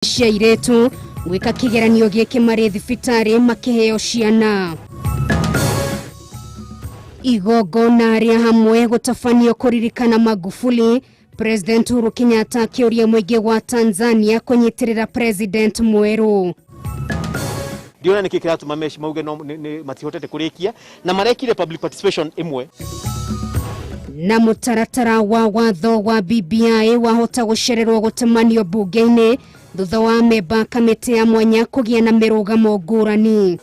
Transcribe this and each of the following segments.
Cia airĩtu gwĩka kĩgeranio gĩkĩ marĩ thibitarĩ makĩheo ciana. Igongona rĩa hamwe gũtabanio kũririkana Magufuli. President Uhuru Kenyatta akĩũria mũingĩ wa Tanzania kũnyitĩrĩra president mwerũ. Ndiona nĩkĩ kĩratũma mesh mauge no matihotete kũrĩkia na marekire public participation ĩmwe. Na mũtaratara wa watho wa BBI wahota gũcererwo gũtemanio mbunge-inĩ thutha wa memba kamĩtĩ ya mwanya kũgĩa na mĩrũgamo ngũrani.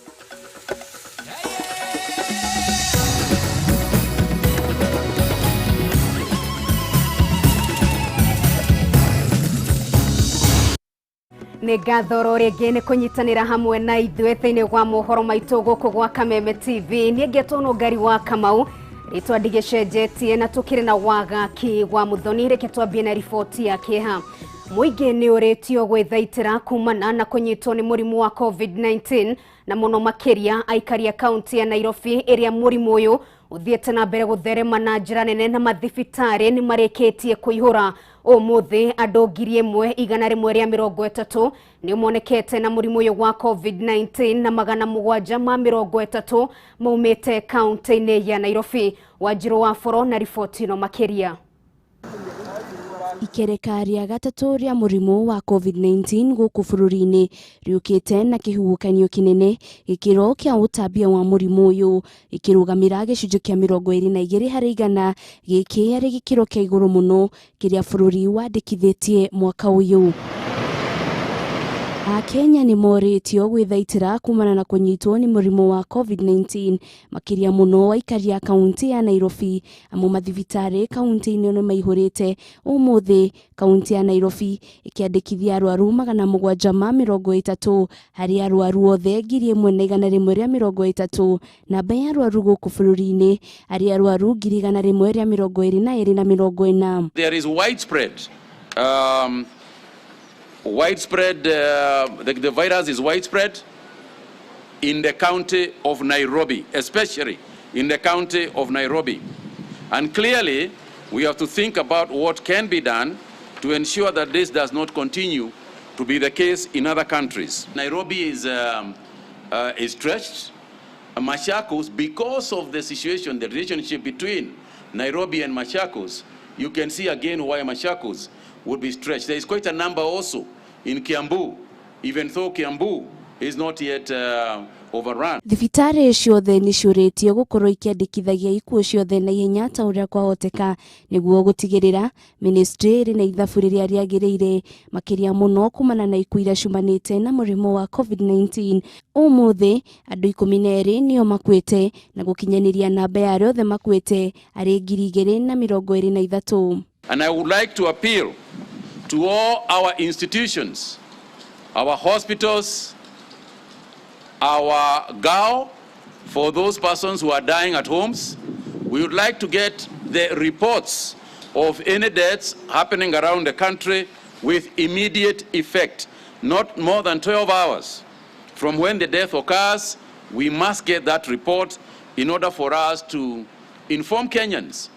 Nĩ ngatho oro rĩngĩ nĩ kũnyitanĩra hamwe na ithuĩ thĩinĩ wa mohoro maitũ gũkũ gwa Kameme TV. Niĩ ngetwo Nũngari wa Kamau, rĩtwa ndigĩcenjetie, na tũkĩrĩ na wagaki wa Mũthoni. Reke twambie na riboti ya kĩeha. Mũingĩ nĩ ũrĩtio gwĩthaitĩra kumana na kũnyitwo nĩ mũrimũ wa COVID-19, na mũno makĩria aikari a kaunti ya Nairobi ĩrĩa mũrimũ ũyũ ũthiĩte na mbere gũtherema na njĩra nene na mathibitarĩ nĩ marĩkĩtie kũihũra. Ũmũthĩ andũ 1130 nĩ monekete na mũrimũ ũyũ wa COVID-19 na 730 maumĩte kaunti-inĩ ya Nairobi. Wanjirũ wa Boro na riboti ĩno makĩria. Ikereka rĩa gatatũ rĩa mũrimũ wa COVID-19 gũkũ bũrũri-inĩ rĩũkĩte na kĩhuhũkanio kĩnene. Gĩkĩro kĩa ũtambia wa mũrimũ ũyũ gĩkĩrũgamĩra gĩcunjĩ kĩa 22 harĩ igana, gĩkĩ arĩ gĩkĩro kĩa igũrũ mũno kĩrĩa bũrũri wandĩkithĩtie mwaka ũyũ. Akenya nĩ morĩtio gwĩthaitĩra kumana na kũnyitwo nĩ mũrimũ wa COVID-19, makĩria mũno aikari a kaunti ya Nairobi, amu mathibitarĩ kaunti-inĩ nĩ maihũrĩte. Ũmũthĩ kaunti ya Nairobi ĩkĩandĩkithia arwaru 730 harĩ arwaru othe 1130. Namba ya arwaru gũkũ bũrũri-inĩ arĩ arwaru 122,040. There is widespread, the virus is widespread in the county of Nairobi, especially in the county of Nairobi. And clearly, we have to think about what can be done to ensure that this does not continue to be the case in other countries. Nairobi is stretched. Machakos, because of the situation, the relationship between Nairobi and Machakos, you can see again why Machakos would be stretched. There is quite a number also in Kiambu, even though Kiambu is not yet overrun. Thibitarĩ ciothe nĩ ciũrĩtio gũkorwo ikĩandĩkithagia ikuũ ciothe na ihenya ta ũrĩa kwahoteka nĩguo gũtigĩrĩra ministry ĩrĩ na ithabu rĩrĩa rĩagĩrĩire, makĩria mũno kumana na ikuũ iria ciumanĩte na mũrimũ wa COVID-19. Ũmũthĩ andũ 12 nĩo makuĩte na gũkinyanĩria namba ya arĩa othe makuĩte arĩ 2023. And I would like to appeal to all our institutions, our hospitals, our GAO, for those persons who are dying at homes. We would like to get the reports of any deaths happening around the country with immediate effect, not more than 12 hours from when the death occurs. We must get that report in order for us to inform Kenyans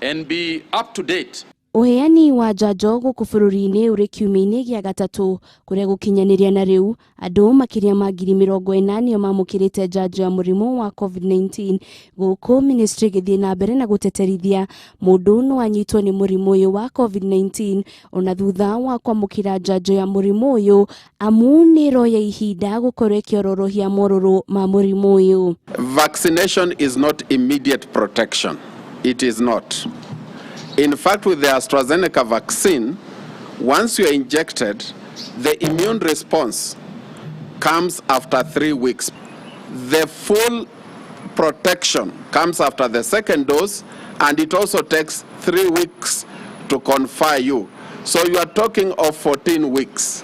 and be up to date. Ũheani wa njanjo gũkũ bũrũri-inĩ ũrĩ kiumia-inĩ gĩa gatatũ, kũrĩa gũkinyanĩria na rĩu andũ makĩria ma 40,000 nĩo mamũkĩrĩte njanjo ya mũrimũ wa COVID-19, gũkũ ministry ĩgĩthiĩ na mbere na gũteterithia mũndũ no anyitwo nĩ mũrimũ ũyũ wa COVID-19 ona thutha wa kwamũkĩra njanjo ya mũrimũ ũyũ, amu nĩ ĩroya ihinda gũkorwo ĩkĩororohia morũrũ ma mũrimũ ũyũ. Vaccination is not immediate protection. It is not. In fact, with the AstraZeneca vaccine, once you are injected, the immune response comes after 3 weeks. The full protection comes after the second dose, and it also takes 3 weeks to confer you. So you are talking of 14 weeks.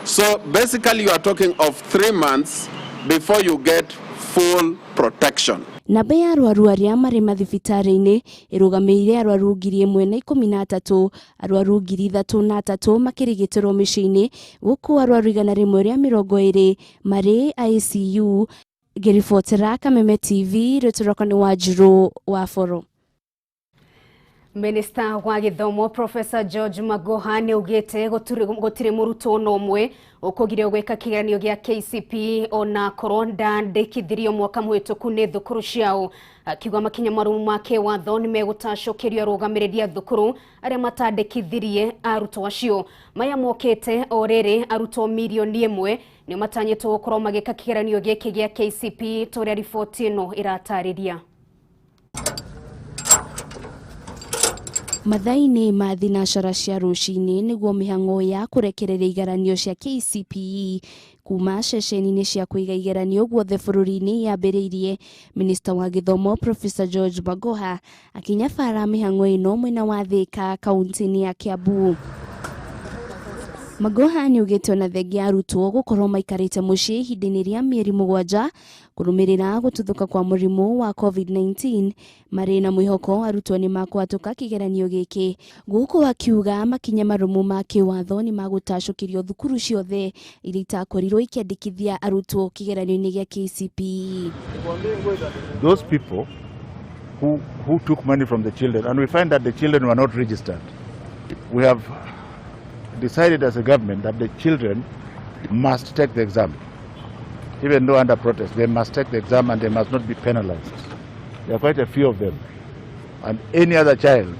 So basically you are talking of 3 months before you get full protection. Namba ya arwaru arĩa marĩ mathibitarĩ-inĩ ĩrũgamĩrĩire arwaru 1013, arwaru 3003 makĩrigitĩrwo mĩciĩ-inĩ, gũkũ arwaru 120 marĩ ICU. Ngĩribotera Kameme TV, rĩtwa rĩakwa nĩ Wanjirũ wa Boro. Minista wa gĩthomo Professor George Magoha nĩ augĩte gũtirĩ mũrutwo ona ũmwe ũkũgirio gwĩka kĩgeranio gĩa KCPE ona korwo ndandĩkithirio mwaka mũhĩtũku nĩ thukuru ciao, akiuga makinya marũmu ma kĩwatho nĩ megũtacũkĩrio arũgamĩrĩri a thukuru arĩa matandĩkithirie arutwo acio. Maya mokĩte o rĩrĩ arutwo 1 million nĩ matanyĩtwo gũkorwo magĩka kĩgeranio gĩkĩ gĩa KCPE, ta ũrĩa riboti ĩno ĩratarĩria. Mathaa-inĩ ma thinacara cia rũcinĩ nĩguo mĩhang'o ya kũrekereria igeranio cia KCPE kuma ceceni-inĩ cia kũiga igeranio guothe bũrũri-inĩ yambĩrĩirie. Minista wa gĩthomo Professor George Magoha akĩnyabara mĩhang'o ĩno mwena wa Thika, kaunti-inĩ ya Kiambu. Magoha nĩaugĩte ona thengia arutwo gũkorwo maikarĩte mũciĩ ihinda-inĩ rĩa mĩeri 7 kũrũmĩrĩra gũtuthũka kwa mũrimũ wa COVID-19, marĩ na mwĩhoko arutwo nĩ makũhatũka kĩgeranio gĩkĩ, gũkũ akiuga makinya marũmu ma kĩwatho nĩ magũtacũkĩrio thukuru ciothe iria itakorirwo ikĩandĩkithia arutwo kĩgeranio-inĩ gĩa KCPE. Those people who took money from the children, and we find that the children were not registered, we have decided as a government that the children must take the exam. Even though under protest, they must take the exam and they must not be penalized. There are quite a few of them. And any other child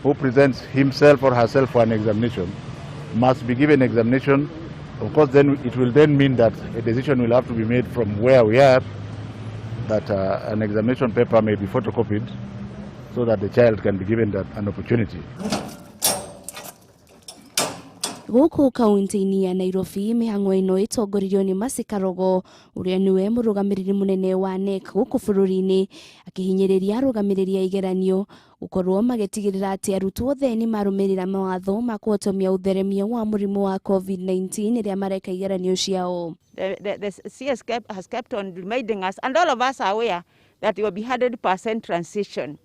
who presents himself or herself for an examination must be given examination. Of course, then it will then mean that a decision will have to be made from where we are, that an examination paper may be photocopied so that the child can be given an opportunity. Gũkũ kaunti-inĩ ya Nairobi, mĩhang'o ĩno ĩtongoririo nĩ Mercy Karogo, ũrĩa nĩwe mũrũgamĩrĩri mũnene wa KNEC gũkũ bũrũri-inĩ, akĩhinyĩrĩria arũgamĩrĩri a igeranio gũkorwo magĩtigĩrĩra atĩ arutwo othe nĩ marũmĩrĩra mawatho ma kũhotomia ũtheremia wa mũrimũ wa COVID-19 rĩrĩa mareka igeranio ciao. The CS has kept on reminding us, and all of us are aware that it will be 100% transition.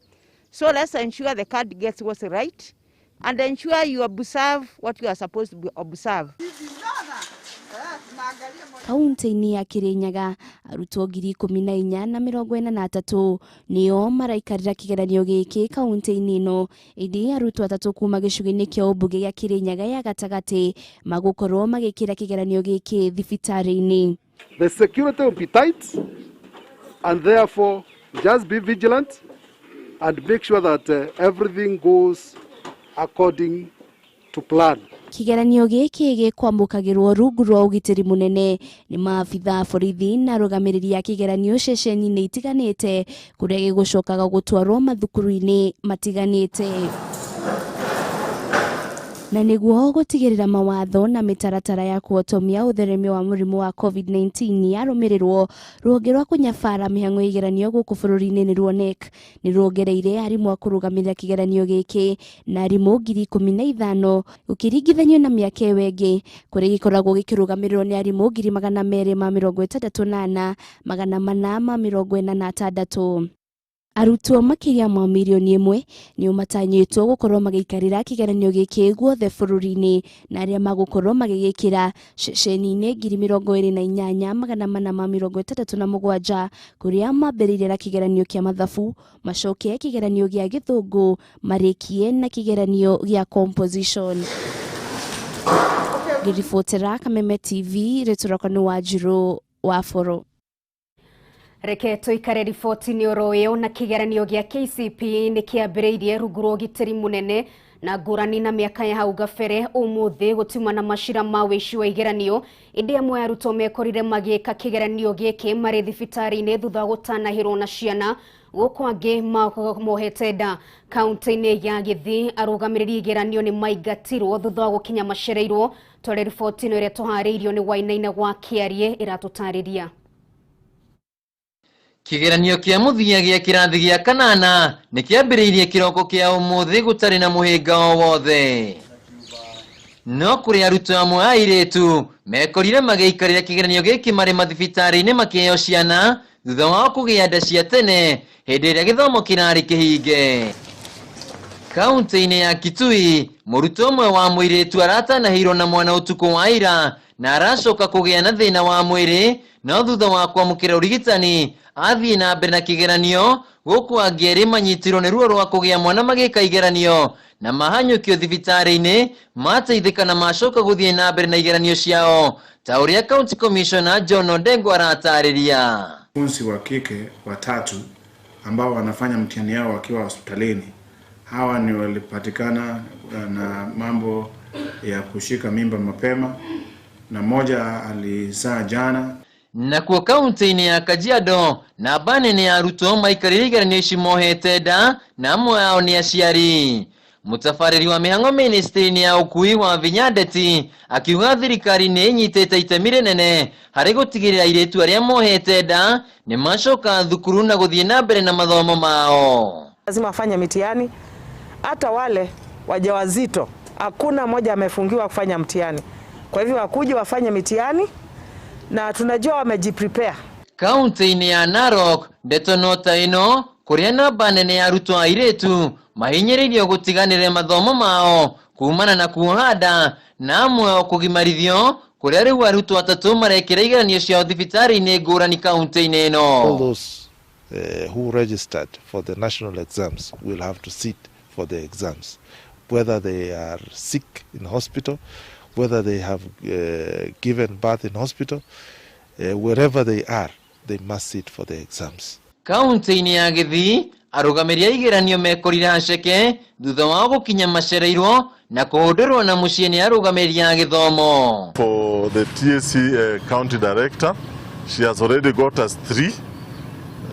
So let's ensure the card gets what's right and ensure you observe what you are supposed to be observe. Kaunti-inĩ ya Kirinyaga, arutwo 14,043 nĩo maraikarĩra kĩgeranio gĩkĩ kaunti-inĩ ĩno, ĩndĩ arutwo atatũ kuma gĩcunjĩ-inĩ kĩa ũmbunge gĩa Kirinyaga ya gatagatĩ magũkorwo magĩkĩra kĩgeranio gĩkĩ thibitarĩ-inĩ. The security will be tight, and therefore just be vigilant and make sure that everything goes according to plan. Kĩgeranio gĩkĩ gĩkwamũkagĩrwo rungu rwa ũgitĩri mũnene nĩ maabitha a borithi na arũgamĩrĩri a kĩgeranio ceceni-inĩ itiganĩte, kũrĩa gĩgũcokaga gũtwarwo mathukuru-inĩ matiganĩte. Na nĩguo gũtigĩrĩra mawatho na mĩtaratara ya kũhotomia ũtheremia wa mũrimũ wa COVID-19 yarũmĩrĩrwo, rũhonge rwa kũnyabara mĩhang'o ya igeranio gũkũ bũrũri-inĩ nĩruo KNEC nĩ ruongereire arimũ a kũrũgamĩrĩra kĩgeranio gĩkĩ na arimũ 15,000, gũkĩringithanio na mĩaka ĩyo ĩngĩ kũrĩa gĩkoragwo gĩkĩrũgamĩrĩrwo nĩ arimũ 266,446. Arutwo makĩria ma 1 million nĩo matanyĩtwo gũkorwo magĩikarĩra kĩgeranio gĩkĩ guothe bũrũri-inĩ, na arĩa magũkorwo magĩgĩkĩra ceceni-inĩ 28,467, kũrĩa mambĩrĩirie na kĩgeranio kĩa mathabu, macoke kĩgeranio gĩa gĩthũngũ, marĩkie na kĩgeranio gĩa composition. Ngĩribotera Kameme TV, rĩtwa rĩakwa nĩ Wanjirũ wa Boro. Reke tuikare riboti-inĩ oro ĩyo, na kĩgeranio gĩa KCPE nĩ kĩambĩrĩirie rungu rwa ũgitĩri mũnene, na ngũrani na mĩaka ya hau gabere, ũmũthĩ gũtiuma na macira ma wĩici wa igeranio, ĩndĩ amwe arutwo mekorire magĩka kĩgeranio gĩkĩ marĩ thibitarĩ-inĩ thutha wa gũtanahĩrwo na ciana, gũkũ angĩ mohete nda. Kaunti-inĩ ya Gĩthii, arũgamĩrĩri igeranio nĩ maingatirwo thutha wa gũkinya macereirwo. Tware riboti ĩno ĩrĩa tũharĩirio nĩ Wainaina wa Kĩarie ĩratũtarĩria. Kĩgeranio kĩa mũthia gĩa kĩrathi gĩa kanana nĩ kĩambĩrĩirie kĩroko kĩa ũmũthĩ gũtarĩ na mũhĩnga o wothe, no kũrĩ arutwo amwe a airĩtu mekorire magĩikarĩra kĩgeranio gĩkĩ marĩ mathibitarĩ-inĩ makĩheo ciana thutha wao kũgĩa nda cia tene hĩndĩ ĩrĩa gĩthomo kĩrarĩ kĩhinge. Kaunti-inĩ ya Kitui, Mũrutwo ũmwe wa mũirĩtu aratanahĩirwo na mwana ũtukũ wa ira na aracoka kũgĩa na thĩna wa mwĩrĩ no thutha wa kwamũkĩra ũrigitani athiĩ na mbere na kĩgeranio gũkũ angĩ erĩ manyitirwo nĩ ruo rwa kũgĩa mwana magĩka igeranio na mahanyũkio thibitarĩ-inĩ mateithĩka na macoka gũthiĩ na mbere na igeranio ciao ta ũrĩa County Commissioner John Odengo aratarĩria. Wanafunzi wa kike watatu ambao wanafanya mtihani yao wakiwa hospitalini. Hawa ni walipatikana na mambo ya kushika mimba mapema na mmoja alizaa jana. Nakuo kaunti-inĩ ya Kajiado namba nene ya arutwo maikarĩire igeranio ici mohete nda na amwe ao nĩ aciari. Mũtabarĩri wa mĩhang'o ministry-inĩ ya ũkui wa Vinya Ndeti akiuga thirikari nĩ ĩnyitĩte itemi rĩnene harĩ gũtigĩrĩra airĩtu arĩa mohete nda nĩ macoka thukuru na gũthiĩ na mbere na mathomo mao. Lazima wafanye mitihani, hata wale wajawazito hakuna mmoja amefungiwa kufanya mtihani. Kwa hivyo wakuje wafanye mitihani na tunajua wamejiprepare. Kaunti-inĩ ya Narok ndeto no ta ĩno kũrĩa namba nene ya arutwo airĩtu mahinyĩrĩirio gũtiganĩria mathomo mao kumana na kuoha nda na amwe ao kũgimarithio kũrĩa rĩu arutwo atatũ marekĩra igeranio ciao thibitarĩ-inĩ ngũrani kaunti-inĩ ĩno. All those who registered for the national exams will have to sit for the exams, whether they are sick in hospital, whether they have given birth in hospital, wherever they are, they must sit for the exams. Kaunti-inĩ ya Gĩthii arũgamĩrĩri a igeranio mekorire haceke thutha wao gũkinya macereirwo na kũhũndũrwo na mũciĩ nĩ arũgamĩrĩri a gĩthomo. For the TSC county director, she has already got us 3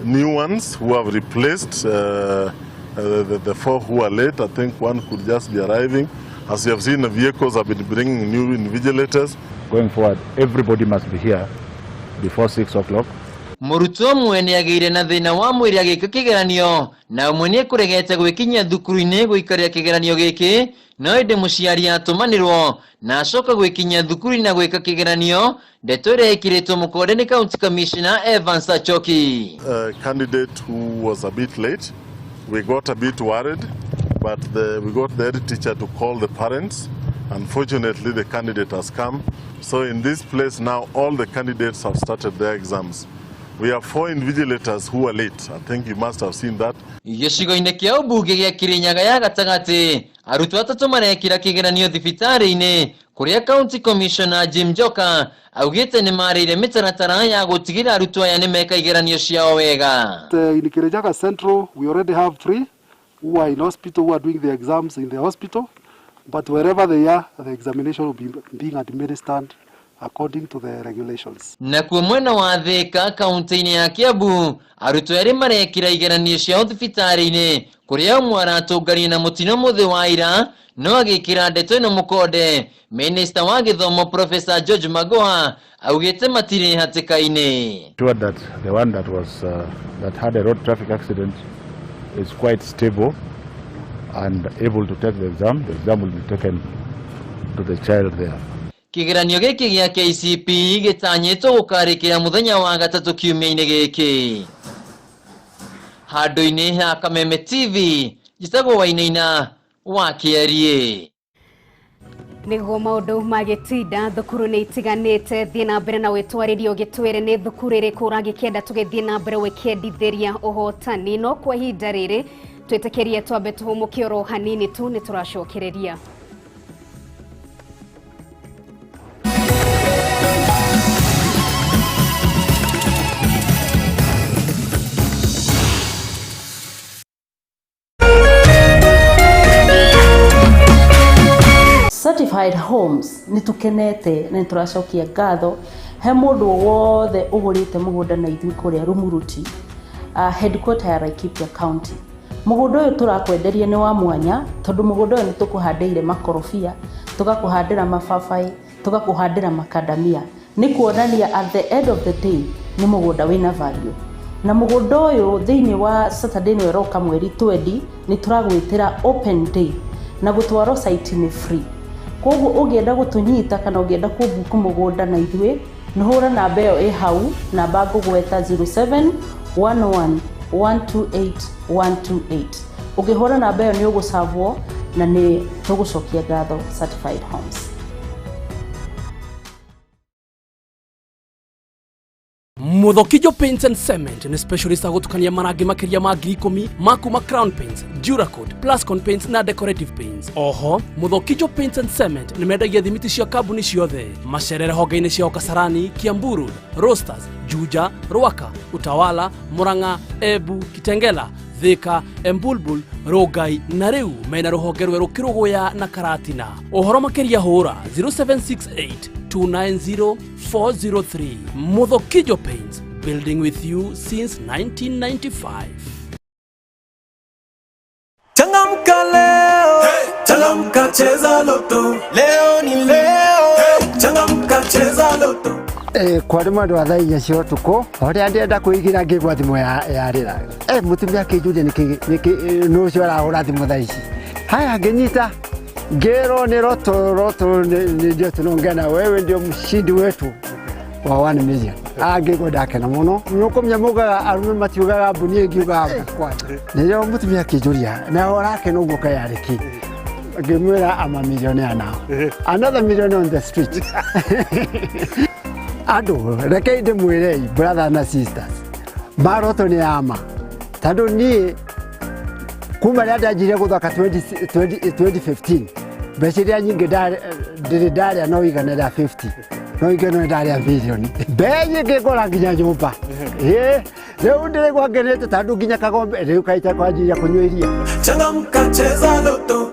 new ones who have replaced the 4 who are late. I think one could just be arriving. As you have seen, the vehicles have been bringing new invigilators. Going forward, everybody must be here before 6 o'clock. Mũrutwo ũmwe nĩ agĩire na thĩna wa mwĩrĩ agĩka kĩgeranio na ũmwe nĩ ekũregete gwĩkinyia thukuru-inĩ gũikarĩra kĩgeranio gĩkĩ no ĩndĩ mũciari atũmanĩrwo na acoka gwĩkinyia thukuru-inĩ na gwĩka kĩgeranio ndeto ĩrĩa ĩkĩrĩtwo mũkonde nĩ County Commissioner Evans Achoki. Candidate who was a bit late, we got a bit worried, but we got the head teacher to call the parents. Unfortunately, the candidate has come. So in this place now, all the candidates have started their exams. We have 4 invigilators who are late. I think you must have seen that. Gĩcigo-inĩ kĩa ũmbunge gĩa Kĩrĩnyaga ya gatagatĩ arutwo atatũ marekĩra kĩgeranio thibitarĩ-inĩ kũrĩa County Commissioner Jim Njoka augĩte nĩ marĩire mĩtaratara ya gũtigĩrĩra arutwo aya nĩ meka igeranio ciao wega. In Kirinyaga Central, we already have 3 who are in hospital, who are doing the exams in the hospital. But wherever they are, the examination will be being administered according to the regulations. Nakuo mwena wa Thika kaunti-inĩ ya Kiambu arutwo erĩ marekĩra igeranio ciao thibitarĩ-inĩ kũrĩa ũmwe aratũngania na mũtino mũthĩ wa ira no agĩkĩra ndeto ĩno mũkonde. Minista wa gĩthomo Professor George Magoha augĩte matirĩ hatĩka-inĩ. Sure that the one that was that had a road traffic accident is quite stable and able to take the exam. The exam will be taken to the child there. Kĩgeranio gĩkĩ gĩa KCPE gĩtanyĩtwo gũkarĩkĩra mũthenya wa gatatũ kiumia-inĩ gĩkĩ. Handũ-inĩ ha Kameme TV, njĩtagwo Wainaina wa Kĩeriĩ. Nĩguo maũndũ magĩtinda thukuru nĩ itiganĩte thiĩ na mbere na wĩtwarĩrie ũgĩtwĩre nĩ thukuru ĩrĩkũ ũragĩkĩenda tũgĩthiĩ na mbere gwĩkĩendithĩria ũhotani no kwa ihinda rĩrĩ twĩtĩkĩrie twambe tũhũmũke oro hanini tu nĩ tũracokereria. Certified Homes nĩ tũkenete na nĩ tũracokia ngatho he mũndũ wothe ũgũrĩte mũgũnda na ithuĩ kũrĩa Rumuruti, headquarter ya Laikipia County. Mũgũnda ũyũ tũrakwenderia nĩ wa mwanya tondũ mũgũnda ũyũ nĩ tũkũhandĩire makorobia, tũgakũhandĩra mababaĩ, tũgakũhandĩra makandamia. Nĩ kuonania at the end of the day nĩ mũgũnda wĩna value. Na mũgũnda ũyũ thĩinĩ wa Saturday nĩyo ĩroka mweri 20 nĩ tũragwĩtĩra open day na gũtwarwo site nĩ free. Koguo ũngĩenda gũtũnyita kana ũngĩenda kũbuku mũgũnda na ithuĩ nĩ hũra namba ĩyo ĩ hau, namba ngũgweta 0711 128 128. Ũngĩhũra namba ĩyo nĩ ũgũcavwo Na nĩ tũgũcokia ngatho Certified Homes. Muthokijo Paints and Cement nĩ specialist agũtukania marangi makĩria ma 10,000 ma kuma Crown Paints, Duracoat, Plascon Paints na Decorative Paints. Oho, Muthokijo Paints and Cement nĩ mendagia thimiti cia kambuni ciothe. Macerere honge-inĩ ciao Kasarani, Kiambu Road, Roasters, Juja, Ruaka, Utawala, Murang'a, Embu, Kitengela, Thika, Embulbul, Rongai na rĩu mena rũhonge rwerũ Kĩrũgũya na Karatina. Ũhoro makĩria hũra 0768 290 403. Muthokijo Paints, building with you since 1995. Changamka leo, hey! Changamka cheza loto, leo ni leo, hey! Changamka cheza loto. Kwarĩ mwendwa wa thaa inya cia ũtukũ ũrĩa ndĩrenda kwĩigĩra ngĩigua thimũ yarĩra. Mũtumia akĩnjũria nĩkĩ nũ ũcio arahũra thimũ thaa ici. Haya ngĩnyita ngĩrwo nĩ Roto Roto, ndio tunaongea na wewe, ndio mshindi wetu wa 1 million. Ngĩigua ndakena mũno. Nĩũkũmenya maugaga arũme matiugaga mbu, niĩ ngiugaga mbu kwanja. Nĩrĩo mũtumia akĩnjũria na ũrakena ũguo kaĩ arĩ kĩ? Ngĩmwĩra I'm a millionaire now. Another million on the street. Andũ rekei ndĩmwĩrei brother na sisters, maroto nĩ ama tondũ niĩ kuma rĩrĩa ndanjirie gũthaka 2015 mbeca iria nyingĩ ndĩrĩ ndarĩa no igana rĩa 50 no ingĩ no ndarĩa bilioni mbeca nyingĩ ngora nginya nyũmba. Rĩu ndĩraigua ngenete tondũ nginya kagombe rĩu kaita kwanjiria kũnyua iria. Changamka cheza loto.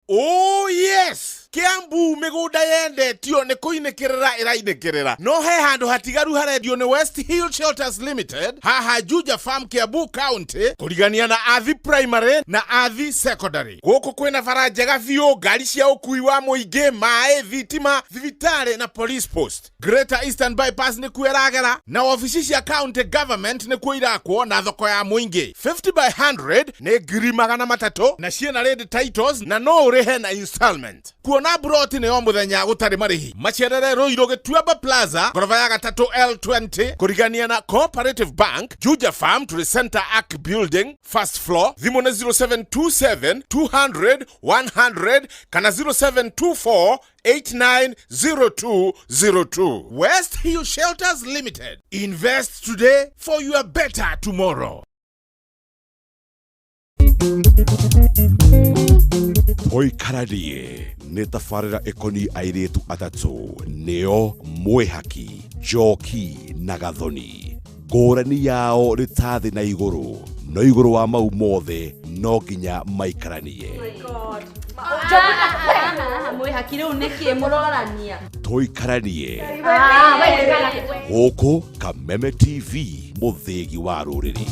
Oh yes, Kiambu migunda yendetio ni kuinikirira irainikirira no he handu hatigaru harendio ni West Hill Shelters Limited haha Juja Farm Kiambu County kurigania na Athi Primary na Athi Secondary. Guku kwina bara njega biũ, ngari cia ũkui wa mũingĩ, maĩ, thitima, thibitarĩ na police post. Greater Eastern Bypass nĩkuo ĩragera na wabici cia county government nĩkuo irakwo na thoko ya mũingĩ. 50 by 100 nĩ 300,000 na ciĩna ready titles na no ũrĩhe na installment. Kuona broti nĩ o mũthenya gũtarĩ marĩhi. Macerere Ruiru Gĩtuamba Plaza ngoroba ya gatatũ L20 kũrigania na Cooperative Bank, Juja Farm to the Center Arc Building first floor. Thimũ nĩ 0727 200 100 kana 0724 890202. West Hill Shelters Limited. Invest today for your better tomorrow. Tũikaranie nĩ tabarĩra ĩkoniĩ airĩtu atatũ nĩo Mwĩhaki, Njoki na Gathoni. Ngũrani yao nĩ ta thĩ na igũrũ, no igũrũ wa mau mothe no nginya maikaranie. Mwĩhaki rĩu nĩkĩ mũrorania? Tũikaranie gũkũ Kameme TV, mũthĩgi wa rũrĩrĩ.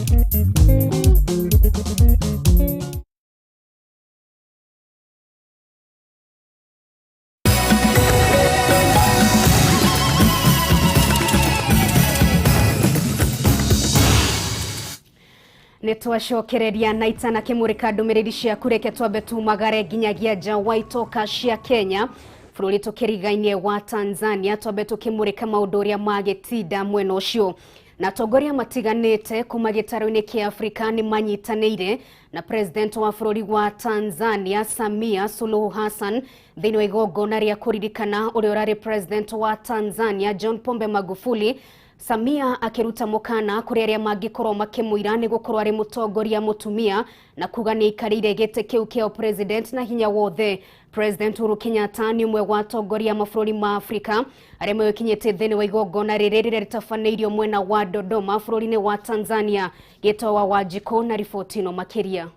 Nĩ twacokereria na itana kĩmũrĩka ndũmĩrĩri ciaku, reke twambe tumagare nginyagia nja wa itoka cia Kenya bũrũri tũkĩrigainie wa Tanzania, twambe tũkĩmũrĩka maũndũ ũrĩa magĩtinda mwena ũcio. Na atongoria matiganĩte kuma gĩtarũ-inĩ kĩa Afrika nĩ manyitanĩire na president wa bũrũri wa Tanzania Samia Suluhu Hassan thĩinĩ wa igongona rĩa kũririkana ũrĩa ũrarĩ president wa Tanzania John Pombe Magufuli. Samia akĩruta mũkana kũrĩ arĩa mangĩkorwo makĩmũira nĩ gũkorwo arĩ mũtongoria mũtumia na kuga nĩ aikarĩire gĩtĩ kĩu kĩa president na hinya wothe. President Uhuru Kenyatta nĩ ũmwe wa atongoria mabũrũri ma Afrika arĩa mekinyĩte thĩinĩ wa igongona rĩrĩ rĩrĩa rĩtabanĩirio mwena wa Dodoma bũrũri-inĩ wa Tanzania. Gĩtowa Wanjikũ na riboti ĩno makĩria.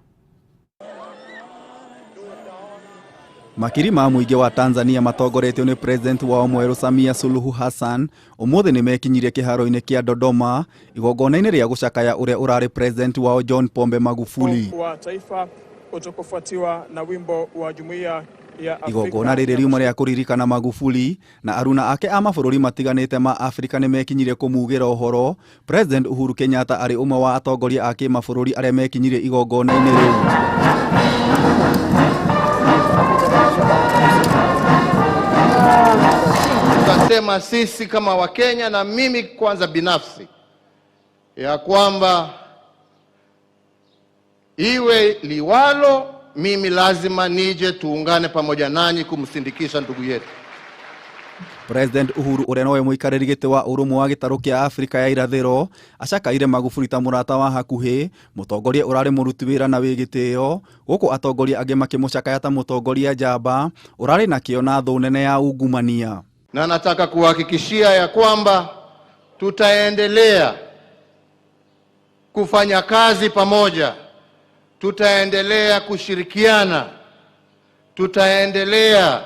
Makiri ma mũingĩ wa Tanzania matongoretio nĩ president wao mwerũ Samia Suluhu Hassan ũmũthĩ nĩ mekinyirie kĩharo-inĩ kĩa Dodoma igongona-inĩ rĩa gũcakaya ũrĩa ũrarĩ president wao John Pombe Magufuli. Wa taifa utakofuatiwa na wimbo wa jumuiya ya Afrika. Igongona rĩrĩ riuma rĩa kũririkana Magufuli na aruna ake a mabũrũri matiganĩte ma Afrika nĩ mekinyirie kũmugĩra ũhoro. President Uhuru Kenyatta arĩ ũmwe wa atongoria a kĩmabũrũri arĩa mekinyirie igongona-inĩ rĩu. Tunasema sisi kama Wakenya na mimi kwanza binafsi ya kwamba Iwe liwalo, mimi lazima nije tuungane pamoja nanyi kumsindikisha ndugu yetu. President Uhuru ũrĩa nowe mũikarĩri gĩtĩ wa ũrũmwe wa gĩtarũ kĩa Afrika ya irathĩro acakaire Magufuli ta mũrata wa hakuhĩ, mũtongoria ũrarĩ mũruti wĩra na wĩ gĩtĩo, gũkũ atongoria angĩ makĩmũcakaya ta mũtongoria njamba ũrarĩ na kĩo na thũ nene ya ungumania. Na nataka kuhakikishia ya kwamba tutaendelea kufanya kazi pamoja, tutaendelea kushirikiana, tutaendelea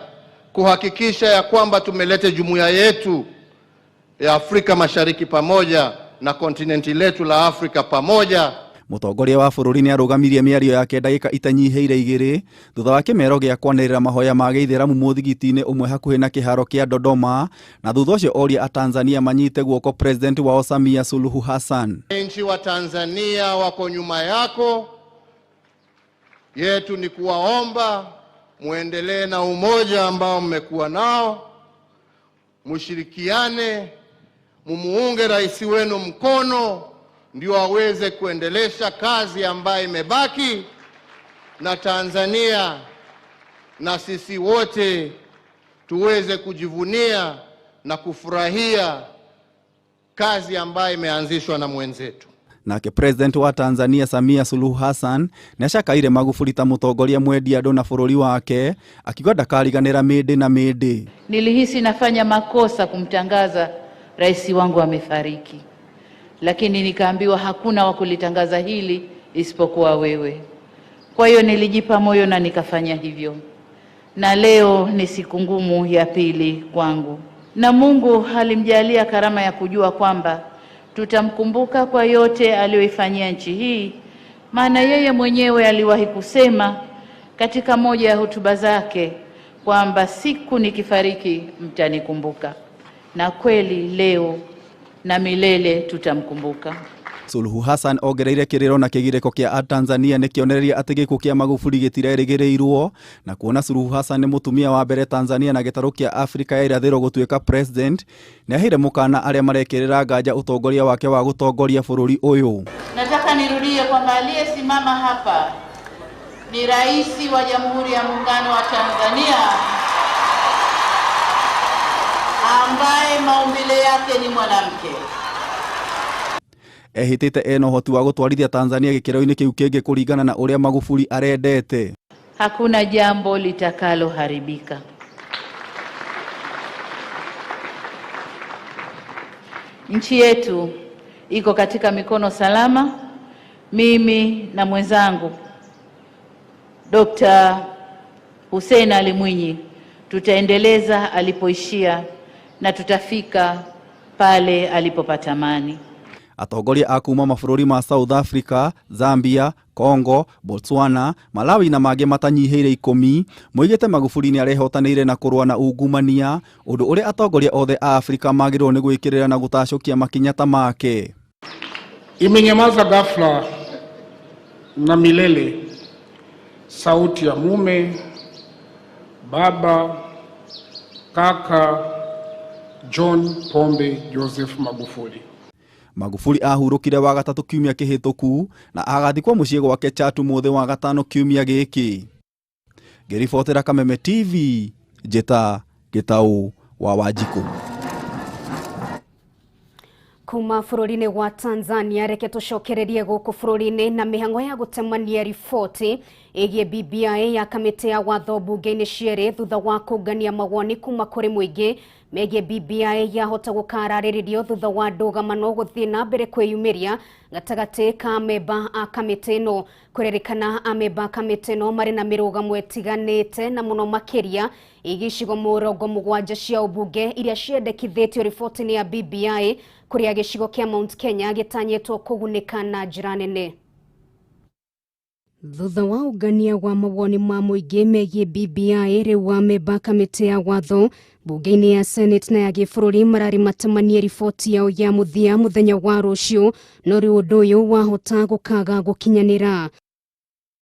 kuhakikisha ya kwamba tumeleta jumuiya yetu ya Afrika Mashariki pamoja na kontinenti letu la Afrika pamoja. Mũtongoria wa bũrũri nĩarũgamirie mĩario yake ndagĩka itanyihĩire 2 thutha wa kĩmero gĩa kwanĩrĩra mahoya ma gĩithĩramu mũthigiti-inĩ ũmwe hakuhĩ na kĩharo kĩa Dodoma, na thutha ũcio oria Atanzania manyite guoko President wao Samia Suluhu Hassan. Wananchi wa Tanzania wako nyuma yako, yetu ni kuwaomba muendelee na umoja ambao mmekuwa nao, mushirikiane, mumuunge rais wenu mkono ndio aweze kuendelesha kazi ambayo imebaki, na Tanzania na sisi wote tuweze kujivunia na kufurahia kazi ambayo imeanzishwa na mwenzetu. Nake President wa Tanzania Samia Suluhu Hassan nĩacakaire Magufuli ta mũtongoria mwendi andũ na bũrũri wake, akiuga ndakariganĩra mĩndĩ na mĩndĩ. Nilihisi nafanya makosa kumtangaza rais wangu amefariki, lakini nikaambiwa hakuna wa kulitangaza hili isipokuwa wewe. Kwa hiyo nilijipa moyo na nikafanya hivyo. Na leo ni siku ngumu ya pili kwangu. Na Mungu alimjalia karama ya kujua kwamba tutamkumbuka kwa yote aliyoifanyia nchi hii, maana yeye mwenyewe aliwahi kusema katika moja ya hotuba zake kwamba siku nikifariki mtanikumbuka. Na kweli leo na milele tutamkumbuka. Suluhu Hassan ongereire kĩrĩro na kĩgirĩko kĩa Tanzania nĩ kĩonereria atĩ gĩkuũ kĩa Magufuli gĩtirerĩgĩrĩirwo, na kuona Suluhu Hassan nĩ mũtumia wa mbere Tanzania na gĩtarũ kĩa Afrika ya irathĩro gũtuĩka president, nĩaheire mũkana arĩa marekĩrĩra nganja ũtongoria wake wa gũtongoria bũrũri ũyũ. Nataka nirudie kwamba aliyesimama hapa ni Rais wa Jamhuri ya Muungano wa Tanzania ambaye maumbile yake ni mwanamke. Ehitite ena ũhoti wa gũtwarithia Tanzania gĩkĩro-inĩ kĩu kĩngĩ kũringana na ũrĩa Magufuli arendete. Hakuna jambo litakaloharibika. Nchi yetu iko katika mikono salama. Mimi na mwenzangu Dr. Hussein Ali Mwinyi tutaendeleza alipoishia na tutafika pale alipopatamani. Atongoria a kuma mabũrũri ma South Africa, Zambia, Congo, Botswana, Malawi na mangĩ matanyihĩire 10 moigĩte Magufuli nĩarehotanĩire na kũrũa na ungumania, ũndũ ũrĩa atongoria othe a Afrika magĩrĩirwo nĩ gwĩkĩrĩra na gũtacũkia makinya ta make. Imenyamaza ghafla na milele sauti ya mume, baba, kaka John Pombe Joseph Magufuli. Magufuli ahurũkire wa gatatũ kiumia kĩhĩtũku na agathikwo mũciĩ gwake Chatu mũthĩ wa gatano kiumia gĩkĩ. Ngĩribotera Kameme TV, njĩta Gĩtaũ wa Wanjikũ. Kuma bũrũri-inĩ wa Tanzania, reke tũcokererie gũkũ bũrũri-inĩ na mĩhang'o ya gũtemania riboti ĩgiĩ BBI ya kamĩtĩ ya watho mbunge-inĩ cierĩ thutha wa kũngania mawoni kuma kũrĩ mũingĩ megiĩ BBI yahota gũkararĩrĩrio thutha wa ndũgamano gũthiĩ na mbere kwĩyumĩria gatagatĩ ka memba a kamĩtĩ ĩno. Kũrerĩkana amemba a kamĩtĩ ĩno marĩ na mĩrũgamo ĩtiganĩte na mũno makĩria ĩgiĩ icigo 70 cia ũmbunge iria ciendekithĩtio riboti-inĩ ya BBI kũrĩa gĩcigo kĩa Mount Kenya gĩtanyĩtwo kũgunĩka na njĩra nene. Thutha wa ũngania wa mawoni ma mũingĩ megiĩ BBI, rĩu amemba a kamĩtĩ ya watho mbunge-inĩ ya Senate na ya gĩbũrũri mararĩ matemanie riboti yao ya mũthia mũthenya wa rũciũ, no rĩu ũndũ ũyũ wahota gũkaga gũkinyanĩra.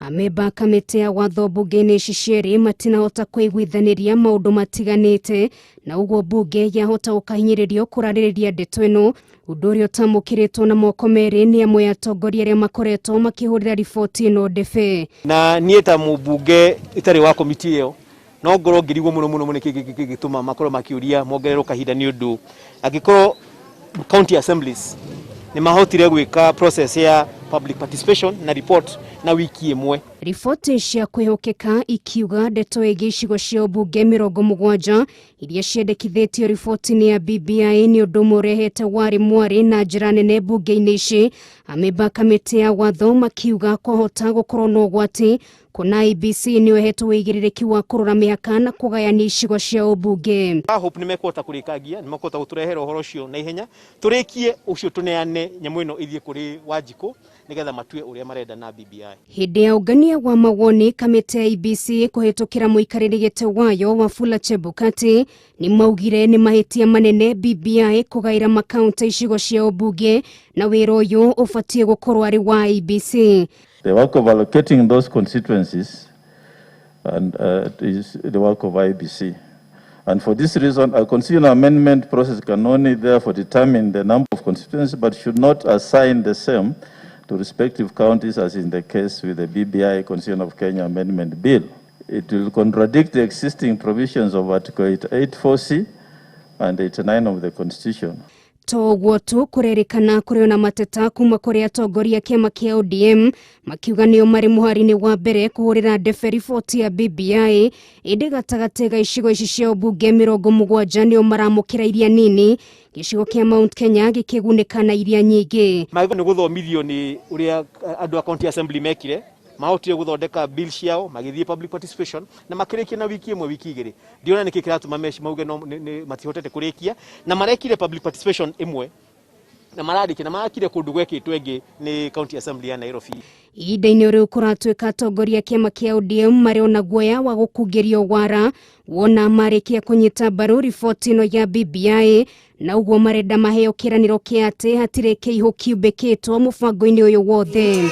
Amemba kamĩtĩ ya watho mbunge-inĩ ici cierĩ matinahota kũiguithanĩria maũndũ matiganĩte, na ũguo mbunge yahota gũkahinyĩrĩrio kũrarĩrĩria ndeto ĩno, ũndũ ũrĩa ũtamũkĩrĩtwo na moko merĩ nĩ amwe atongoria arĩa makoretwo makĩhũrĩra riboti ĩno ndebe. Na niĩ ta mũmbunge itarĩ wa komiti ĩyo no ngorwo ngĩrigwo mũno mũno mũno nĩkĩ gĩgĩtũma makorwo makĩũria mongererwo kahinda, nĩ ũndũ angĩkorwo county assemblies nĩ mahotire gwĩka process ya public participation na report na wiki ĩmwe. Riboti cia kwĩhokeka ikiuga ndeto ĩgiĩ icigo cia ũmbunge 70 iria ciendekithĩtio riboti-inĩ ya BBI nĩ ũndũ ũmwe ũrehete warĩ mwarĩ na njĩra nene mbunge-inĩ ici. Amemba kamĩtĩ ya watho makiuga kwahota gũkorwo na ũgwati kuona IEBC nĩyo ĩhetwo ũigĩrĩrĩki wa kũrora mĩhaka na kũgayania icigo cia ũmbunge. I hope nĩ mekũhota kũrĩkangia, nĩ mekũhota gũtũrehera ũhoro ũcio na ihenya, tũrĩkie ũcio, tũneane nyamũ ĩno ĩthiĩ kũrĩ Wanjikũ nĩgetha matue ũrĩa marenda na BBI. Hĩndĩ ya ũngania wa mawoni kamĩtĩ ya IEBC kũhĩtũkĩra mũikarĩri gĩtĩ wayo Wafula Chebukati nĩ maugire nĩ mahĩtia manene BBI kũgaĩra makaunti icigo cia ũmbunge na wĩra ũyũ ũbatiĩ gũkorwo arĩ wa IEBC. The work of allocating those constituencies and is the work of IEBC. And for this reason, a constitutional amendment process can only therefore determine the number of constituencies, but should not assign the same to respective counties, as in the case with the BBI Constitution of Kenya Amendment Bill. It will contradict the existing provisions of Article 84C and 89 of the Constitution. To ũguo tu, kũrerĩkana kũrĩ na mateta kuma kũrĩ atongoria kĩama kĩa ODM makiuga nĩo marĩ mũhari-inĩ wa mbere kũhũrĩra ndebe riboti ya BBI, ĩndĩ gatagatĩ ga icigo ici cia ũmbunge 70 nĩo maramũkĩra iria nini, gĩcigo kĩa Mount Kenya gĩkĩgunĩka na iria nyingĩ. Magĩrĩirwo nĩ gũthomithio nĩ ũrĩa andũ a county assembly mekire, mahotire gũthondeka bill ciao, magĩthiĩ public participation na makĩrĩkia na wiki ĩmwe wiki igĩrĩ. Ndiona nĩkĩ kĩratũma meci mauge no matihotete kũrĩkia, na marekire public participation ĩmwe na mararĩkia na marakire kũndũ gwekĩtwo ĩngĩ nĩ county assembly ya Nairobi. Ihinda-inĩ rĩu kũratuĩka atongoria kĩama kĩa ODM marĩ ona guoya wa gũkungĩrio wara wona marĩkia kũnyita mbaru riboti ĩno ya BBI, na ũguo marenda maheo kĩranĩro kĩa atĩ hatirĩ kĩihũ kiumbĩkĩtwo mũbango-inĩ ũyũ wothe.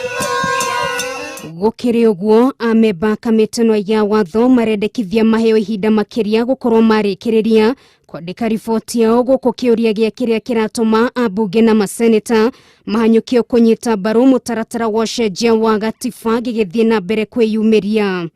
Gũkĩrĩ ũguo, amemba kamĩtĩ ĩno ya watho marendekithia maheo ihinda makĩria gũkorwo marĩkĩrĩria kwandĩka riboti yao gũkũ kĩũria gĩa kĩrĩa kĩratũma ambunge na maseneta mahanyũkio kũnyita mbaru mũtaratara wa ũcenjia wa gatiba gĩgĩthiĩ na mbere kwĩyumĩria.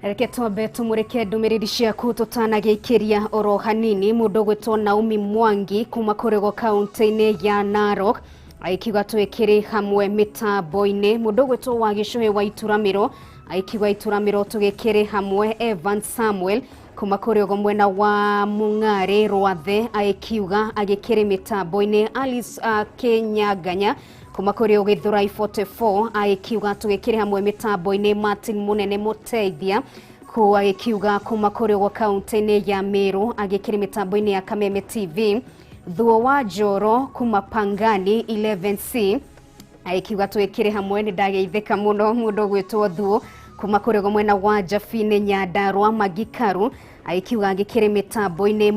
Reke twambe tũmũrĩke ndũmĩrĩri ciaku tũtanagĩikĩria oro hanini. Mũndũ ũgwĩtwo Naomi Mwangi kuma kũrĩgo kaunti-inĩ ya Narok aikiuga twĩkĩrĩ hamwe mĩtambo-inĩ. Mũndũ ũgwĩtwo wa Gĩcũhĩ wa Ituramĩro aikiuga Ituramĩro tũgĩkĩrĩ hamwe. Evan Samuel kuma kũrĩ mwena wa Mung'arĩ Rwathe aikiuga agĩkĩrĩ mĩtambo-inĩ. Alice Kenyanganya kuma kũrĩ Gĩthũrai 44 aikiuga tũgĩkĩrĩ hamwe mĩtambo-inĩ. Martin Munene Mũteithia ku agĩkiuga kuma kũrĩ kaunti-inĩ ya Meru agĩkĩrĩ mĩtambo-inĩ ya Kameme TV. Thuo wa Njoro kuma Pangani 11C aikiuga twĩkĩrĩ hamwe. Nĩ ndageithĩka mũno mũndũ ũgwĩtwo Thuo kuma kũrĩ mwena wa Jabini Nyandarua Magikaru aikiuga agĩkĩrĩ mĩtambo-inĩ.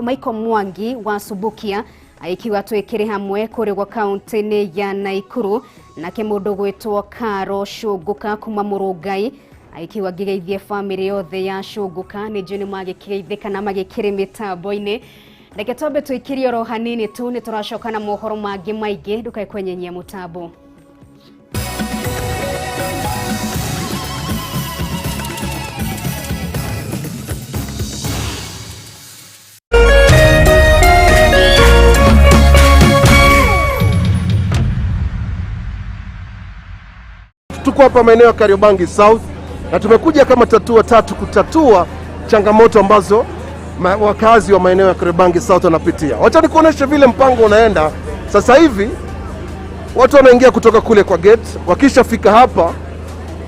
Michael Mwangi wa Subukia aikiuga twĩkĩrĩ hamwe kũrĩ kaunti-inĩ ya Naikuru. Nake mũndũ ũgwĩtwo Karo Shũngũka kuma Mũrũngai aikiuga ngĩgeithie bamĩrĩ yothe ya Shũngũka, nĩ njũĩ nĩ magĩkĩgeithĩka na magĩkĩrĩ mĩtambo-inĩ. Reke twambe tũikĩrie oro hanini tu, nĩ tũracoka na mohoro mangĩ maingĩ, ndũkae kwenyenyia mũtambo. Tuko hapa maeneo ya Kariobangi South na tumekuja kama Tatua Tatu kutatua changamoto ambazo wakazi wa maeneo ya Kariobangi South wanapitia. Wacha nikuoneshe vile mpango unaenda. Sasa hivi watu wanaingia kutoka kule kwa gate, wakishafika hapa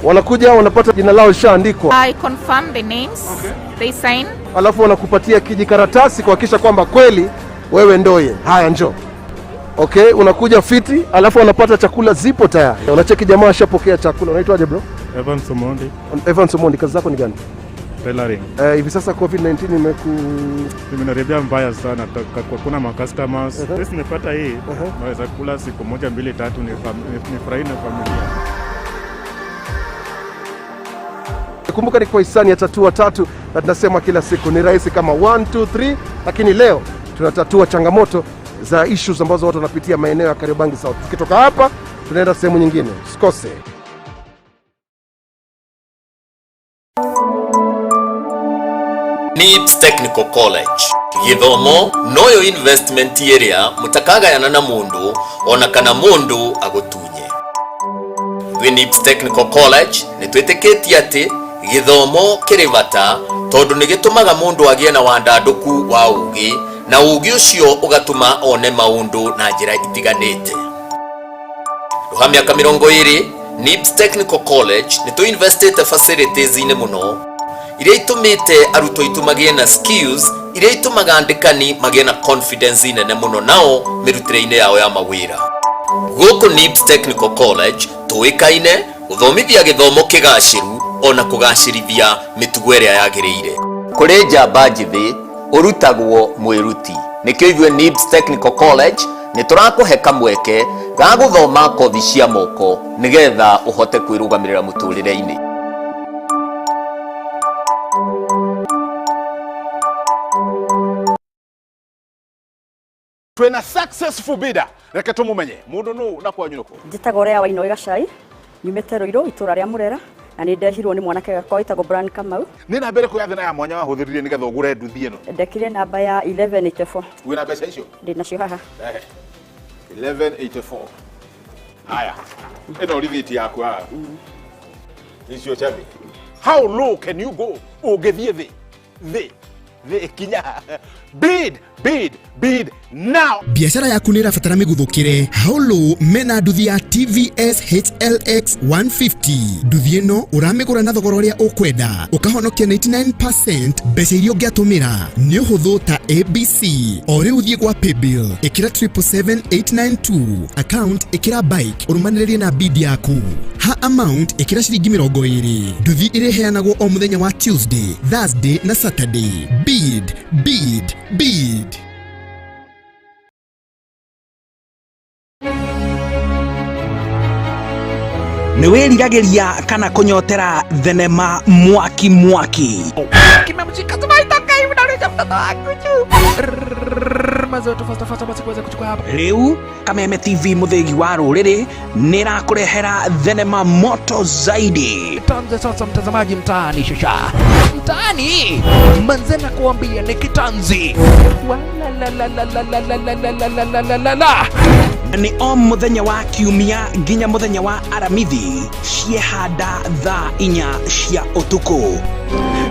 wanakuja wanapata jina lao lishaandikwa. I confirm the names. Okay. They sign. Alafu wanakupatia kijikaratasi kuhakikisha kwamba kweli wewe ndoye. Haya, njoo. Okay, unakuja fiti, alafu wanapata chakula zipo tayari. Unacheki jamaa ashapokea chakula. Unaitwaje bro? Evan Somondi. Evan Somondi, kazi zako ni gani? Tailoring. Hivi sasa COVID-19 imenaribia mbaya sana. Kuna ma customers. Sisi nimepata hii, naweza kula siku 1 2 3 nifurahi na familia. Kumbuka ni kwa hisani ya Tatua Tatu, na tunasema kila siku ni rahisi kama 1 2 3, lakini leo tunatatua changamoto za issues ambazo watu wanapitia maeneo ya Kariobangi South. Tukitoka hapa tunaenda sehemu nyingine, usikose. NIBS Technical College githomo noyo investment area mutakagayana na mundu ona kana mundu agutunye. Twi NIBS Technical College nitwitikitie ati githomo kiri bata tondu ni gitumaga mundu agie na wandanduku wa ugi na ugi ucio ugatuma one maundu na njira itiganite. Ruha miaka 20 NIBS Technical College nituinvestite facilities ine muno iria itumite arutwo aitu magie na skills iria itumaga andikani magie na confidence nene muno nao mirutire-ini yao ya mawira. Guku NIBS Technical College tuikaine guthomithia githomo kigaciru ona kugacirithia mitugo iria yagiriire. Kuri njamba njithi urutagwo mwiruti nikio ithuĩ NIBS Technical College niturakuhe kamweke ga guthoma kothi cia moko nigetha uhote kwirugamirira muturire-ini. Twina successful bidder reke tumumenye mundu nu na kwanyu nuku. Njitagwo Rea Wainoi Gacai, nyumite Ruiru itura ria Murera, na ni ndehirwo ni mwanake gakwa witagwo Brian Kamau. Ni namba iriku ya thina ya mwanya wahuthirire nigetha ugure nduthi ino? Ndekire namba ya 1184. Wina mbeca icio? Ndi nacio haha. 1184. Haya, ino rithiti yaku haha. Icio chabi. How low can you go? Ungithie thi thi thi kinya. Bid bid bid now. Biashara yaku nä ĩrabatara mĩguthũkĩre. Haulo mena nduthi ya TVS HLX 150. Nduthi ĩno ũramĩgũra na thogora ũrĩa ũkwenda, ũkahonokia 99% mbeca iria ũngĩatũmĩra. Nĩ ũhũthũ ta ABC. O rĩu thiĩ gwa paybill, ĩkĩra 777892, account ĩkĩra bike, ũrũmanĩrĩrie na bid yaku. Ha amount ĩkĩra ciringi 20. Nduthi ĩrĩheanagwo o mũthenya wa Tuesday, Thursday na Saturday. Bid, bid, bid. Nĩ wĩriragĩria kana kũnyotera thenema mwaki mwaki. Rĩu Kameme TV mũthĩgi wa rũrĩrĩ nĩ ĩrakũrehera thenema moto zaidi. Tuanze sasa mtazamaji mtaani shasha. Mtaani manze na kuambia ni kitanzi. Wala la la la la la la la la la la la la. Nĩ o mũthenya wa kiumia nginya mũthenya wa aramithi ciehanda thaa 4 cia ũtukũ.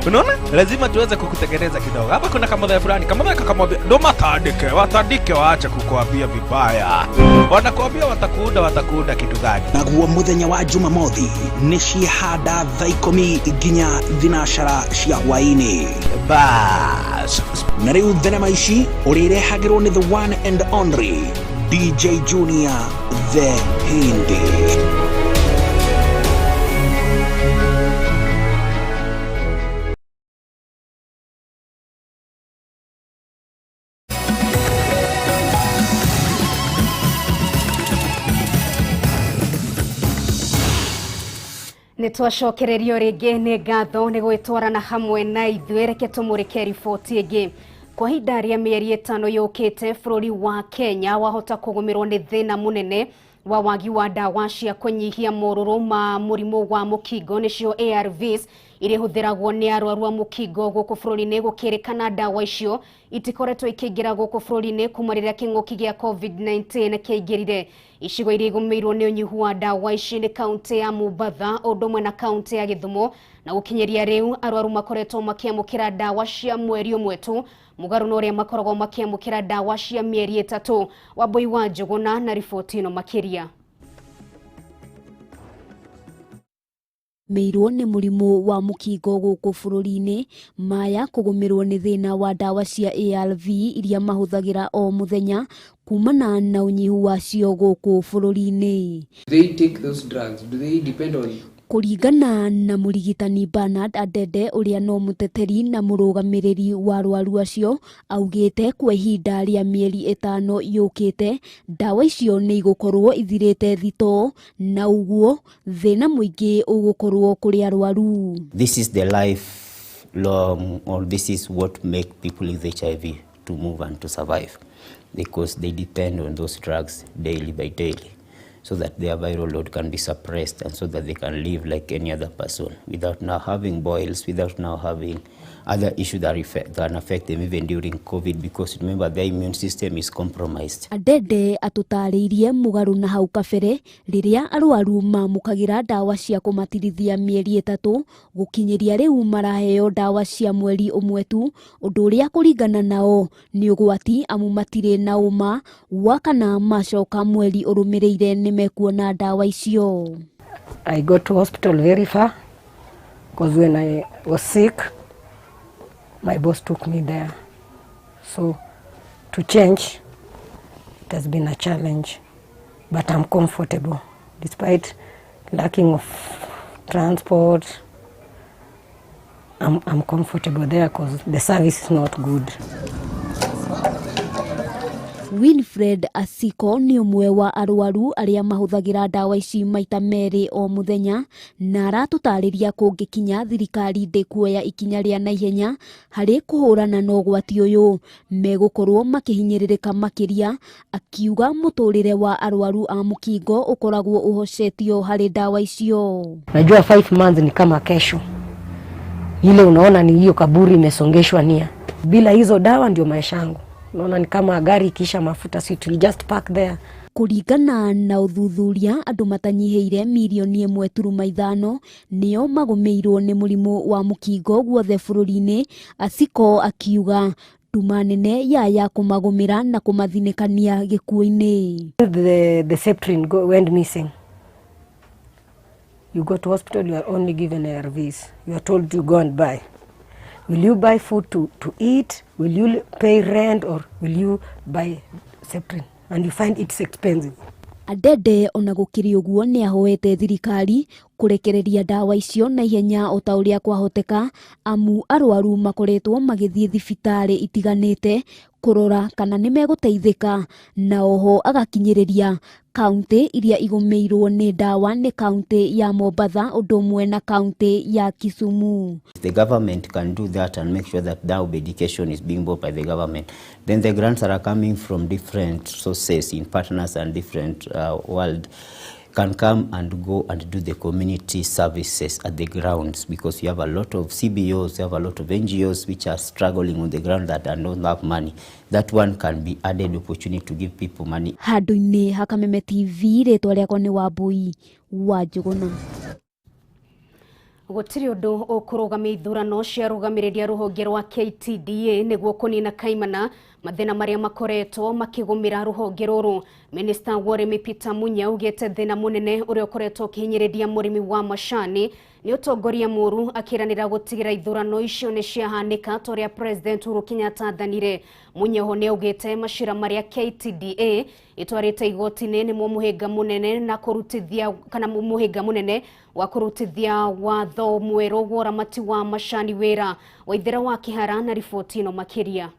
Unaona? Lazima tuweze kukutengeneza kidogo. Hapa kuna kamodha fulani, kamodha kakamwambia ndo matandike, watandike waache kukuambia vibaya. Wanakuambia watakuunda, watakuunda kitu gani? Naguo muthenya wa Jumamothi nĩ ciehanda thaa 10 nginya 12 cia hwaini. Bas. Na rĩu thenema ici ũrĩrehagĩrwo nĩ the one and only DJ Junior the Hindi. Nĩ twacokererio rĩngĩ nĩ ngatho nĩ gwĩtwarana hamwe na ithuĩ. Reke tũmũrĩke riboti ĩngĩ. Kwa ihinda rĩa mĩeri 5 yũkĩte, bũrũri wa Kenya wahota kũgũmĩrwo nĩ thĩna mũnene wa wagi wa ndawa cia kũnyihia morũrũ ma mũrimũ wa mũkingo nĩcio ARVs iria ihũthĩragwo nĩ arwaru a mũkingo gũkũ bũrũri-inĩ. Gũkĩrĩkana ndawa icio itikoretwo ikĩingĩra gũkũ bũrũri-inĩ kuma rĩrĩa kĩng'ũki gĩa COVID-19 kĩaingĩrire. Icigo iria igũmĩirwo nĩ ũnyihu wa ndawa ici nĩ kaũntĩ ya Mombatha ũndũ ũmwe na kaũntĩ ya Gĩthumo, na gũkinyĩria rĩu arwaru makoretwo makĩamũkĩra ndawa cia mweri ũmwe tu, mũgarũ na ũrĩa makoragwo makĩamũkĩra ndawa cia mĩeri 3. Wambui wa Njũgũna na riboti ĩno makĩria. Mĩirwo nĩ mũrimũ wa mũkingo gũkũ bũrũri-inĩ maya kũgũmĩrwo nĩ thĩna wa ndawa cia ARV iria mahũthagĩra o mũthenya kumana na ũnyihu wacio gũkũ bũrũri-inĩ. They take those drugs. Do they depend on Kũringana na mũrigitani Bernard Adede ũrĩa no mũteteri na mũrũgamĩrĩri wa arwaru acio, augĩte kwa ihinda rĩa mĩeri 5 yũkĩte ndawa icio nĩ igũkorwo ithirĩte thitoo na ũguo thĩna mũingĩ ũgũkorwo kũrĩ arwaru. This is the life long, or this is what make people with HIV to move and to survive, because they depend on those drugs daily by daily, so that their viral load can be suppressed and so that they can live like any other person without now having boils, without now having other issues that can affect them even during COVID, because remember their immune system is compromised. Adede atũtarĩirie mũgarũ na hau kabere rĩrĩa arwaru mamũkagĩra ndawa cia kũmatirithia mĩeri 3 gũkinyĩria rĩu maraheo ndawa cia mweri ũmwe tu, ũndũ ũrĩa kũringana nao nĩ ũgwati amu matirĩ na ũma wa kana macoka mweri ũrũmĩrĩire nĩ mekuona ndawa icio. I got to hospital very far because when I was sick, my boss took me there. So to change, it has been a challenge, but I'm comfortable despite lacking of transport. I'm comfortable there because the service is not good. Winfred Asiko nĩ ũmwe wa arwaru arĩa mahũthagĩra ndawa ici maita 2 o mũthenya na aratũtarĩria kũngĩkinya thirikari ndĩkuoya ikinya rĩa naihenya harĩ kũhũrana na ũgwati ũyũ megũkorwo makĩhinyĩrĩrĩka makĩria, akiuga mũtũrĩre wa arwaru a mũkingo ũkoragwo ũhocetio harĩ ndawa icio. Najua 5 months ni kama kesho, ile unaona ni hiyo kaburi imesongeshwa nia. Bila hizo dawa ndio maisha yangu. Naona ni kama gari kisha mafuta, so it will just park there. Kũringana na ũthuthuria andũ matanyihĩire milioni 1.5 nĩo magũmĩirwo nĩ mũrimũ wa mũkingo guothe bũrũri-inĩ. Asiko akiuga nduma nene ya kũmagũmĩra na kũmathinĩkania gĩkuũ-inĩ. The Septrin went missing. You go to hospital, you are only given ARVs. You are told to go and buy. Will you buy food to eat? Will you pay rent, or will you buy Septrin? And you find it's expensive. Adede ona gũkĩrĩ ũguo nĩ ahoete thirikari kũrekereria ndawa icio na ihenya o ta ũrĩa kwahoteka, amu arwaru makoretwo magĩthiĩ thibitarĩ itiganĩte kũrora kana nĩ megũteithĩka, na oho agakinyĩrĩria kaunti iria igũmĩirwo nĩ ndawa nĩ kaunti ya Mombatha ũndũ ũmwe na kaunti ya Kisumu. If the government can do that and make sure that now medication is being bought by the government, then the grants that are coming from different sources in partners and different world can come and go and do the community services at the grounds, because you have a lot of CBOs, you have a lot of NGOs which are struggling on the ground that don't have money. That one can be added opportunity to give people money. Handũ-inĩ ha Kameme TV, rĩtwa rĩakwa nĩ Wambui wa Njũgũna. Gũtirĩ ũndũ ũkũrũgamia ithurano cia rũgamĩrĩria rũhonge rwa KTDA nĩguo kũnina kaimana mathĩna marĩa makoretwo makĩgũmĩra rũhonge rũrũ. Minista wa ũrĩmi Peter Munya augĩte thĩna mũnene ũrĩa ũkoretwo ũkĩhinyĩrĩria mũrĩmi wa macani nĩ ũtongoria mũru, akĩranĩra gũtigĩra ithurano icio nĩ ciahanĩka ta ũrĩa President Uhuru Kenyatta athanire. Munya oho nĩ augĩte macira marĩa KTDA ĩtwarĩte igoti-inĩ nĩmo mũhĩnga mũnene na kũrutithia kana mũhĩnga mũnene wa kũrutithia watho mwerũ wa ũramati wa macani wĩra. Waithera wa Kĩhara na riboti ĩno makĩria.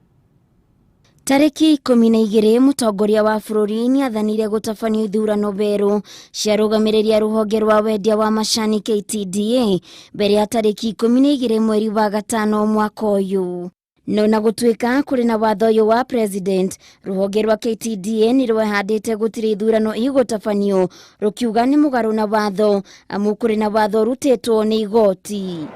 Tarĩki 12 mũtongoria wa bũrũri nĩathanire gũtabanio ithurano mberũ cia rũgamĩrĩria rũhonge rwa wendia wa macani KTDA mbere ya tarĩki 12 mweri wa gatano mwaka ũyũ. No na gũtuĩka kũrĩ na watho ũyũ wa president, rũhonge rwa KTDA nĩ rwehandĩte gũtirĩ ithurano igũtabanio rũkiuga nĩ mũgarũ na watho, amu kũrĩ na watho ũrutĩtwo nĩ igoti.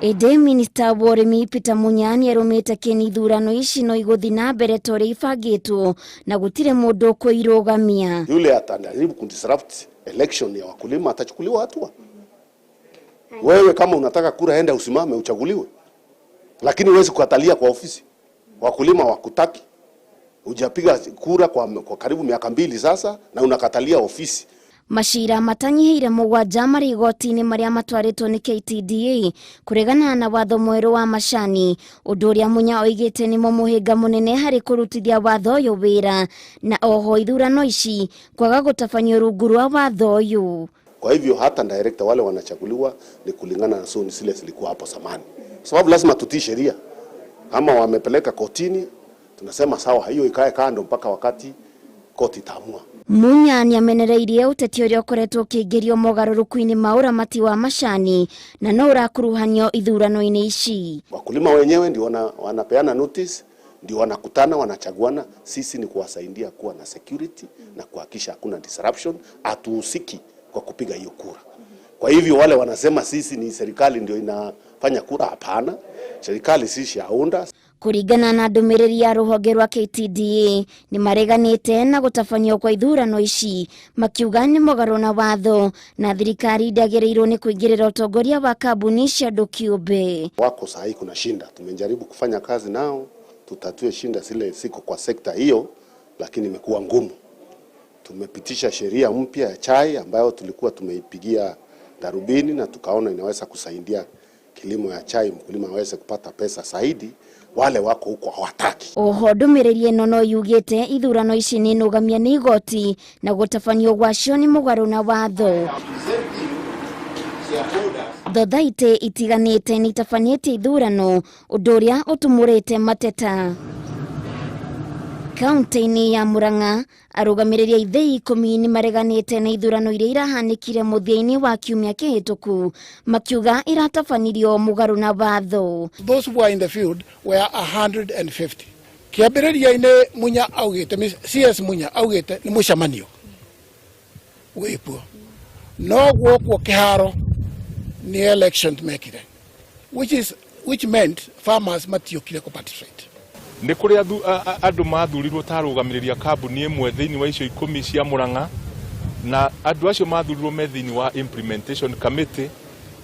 Ĩndĩ minista wa ũrĩmi Peter Munya nĩarũmĩte kĩni ithurano ici no igũthiĩ na mbere ta ũrĩa ibangĩtwo na gũtirĩ mũndũ ũkũirũgamia. Yule atajaribu kudisrupt election ya wakulima atachukuliwa hatua. Wewe kama unataka kura, enda usimame uchaguliwe, lakini huwezi kukatalia kwa ofisi. Wakulima wakutaki, hujapiga kura kwa karibu miaka 2 sasa na unakatalia ofisi. Macira matanyihĩire 7 marĩ igoti-inĩ marĩa matwarĩtwo nĩ KTDA kũregana na watho mwerũ wa macani, ũndũ ũrĩa Munya oigĩte nĩmo mũhĩnga mũnene harĩ kũrutithia watho ũyũ wĩra, na oho ithurano ici kwaga gũtabanio rungu rwa watho ũyũ. Kwa hivyo hata director wale wanachaguliwa ni kulingana na zone zile zilikuwa hapo zamani, sababu lazima tutii sheria. Kama wamepeleka kotini, tunasema sawa, hiyo ikae kando mpaka wakati koti itaamua. Munya nĩamenereirie ũteti ũrĩa ũkoretwo ũkĩingĩrio mogarũrũku-inĩ ma ũramati wa macani na no ũrakuruhanio ithurano-inĩ ici. Wakulima wenyewe ndio wanapeana notice, ndio wanakutana, wanachaguana. Sisi ni kuwasaidia kuwa na security na kuhakikisha hakuna disruption. Hatuhusiki kwa kupiga hiyo kura. Kwa hivyo wale wanasema sisi ni serikali ndio inafanya kura, hapana. Serikali sisi yaunda. Kũringana na ndũmĩrĩri ya rũhonge rwa KTDA nĩ mareganĩte na gũtabanio kwa ithurano ici, makiuga nĩ mũgarũ na watho na thirikari ndĩagĩrĩirwo nĩ kũingĩrĩra ũtongoria wa kambuni cia andũ kĩũmbe. Wako sahi kuna shinda, tumejaribu kufanya kazi nao tutatue shinda zile ziko kwa sekta hiyo, lakini imekuwa ngumu. Tumepitisha sheria mpya ya chai ambayo tulikuwa tumeipigia darubini na tukaona inaweza kusaidia kilimo ya chai, mkulima aweze kupata pesa zaidi. Wale wako huko hawataki. Oho ndũmĩrĩri ĩno no yugĩte ithurano ici nĩ nũgamie nĩ igoti na gũtabanio gwacio nĩ mũgarũ na watho. Thothaitĩ itiganĩte nĩ itabanĩtie ithurano, ũndũ ũrĩa ũtumũrĩte mateta. Kaunti-inĩ ya Murang'a, arũgamĩrĩri a ithĩi 10 nĩ mareganĩte na ithurano iria irahanĩkire mũthia-inĩ wa kiumia kĩhĩtũku, makiuga iratabanirio mũgarũ na watho. Those who were in the field were 150. Kĩambĩrĩria-inĩ Munya augĩte, CS Munya augĩte nĩ mũcemanio wĩkuo, no guokwo kĩharo nĩ election mekire, which meant farmers matiokire kũ participate. Nĩ kũrĩ andũ mathurirwo ta arũgamĩrĩri a kambuni ĩmwe thĩinĩ wa icio 10 cia Murang'a, na andũ acio mathurirwo me thĩinĩ wa implementation committee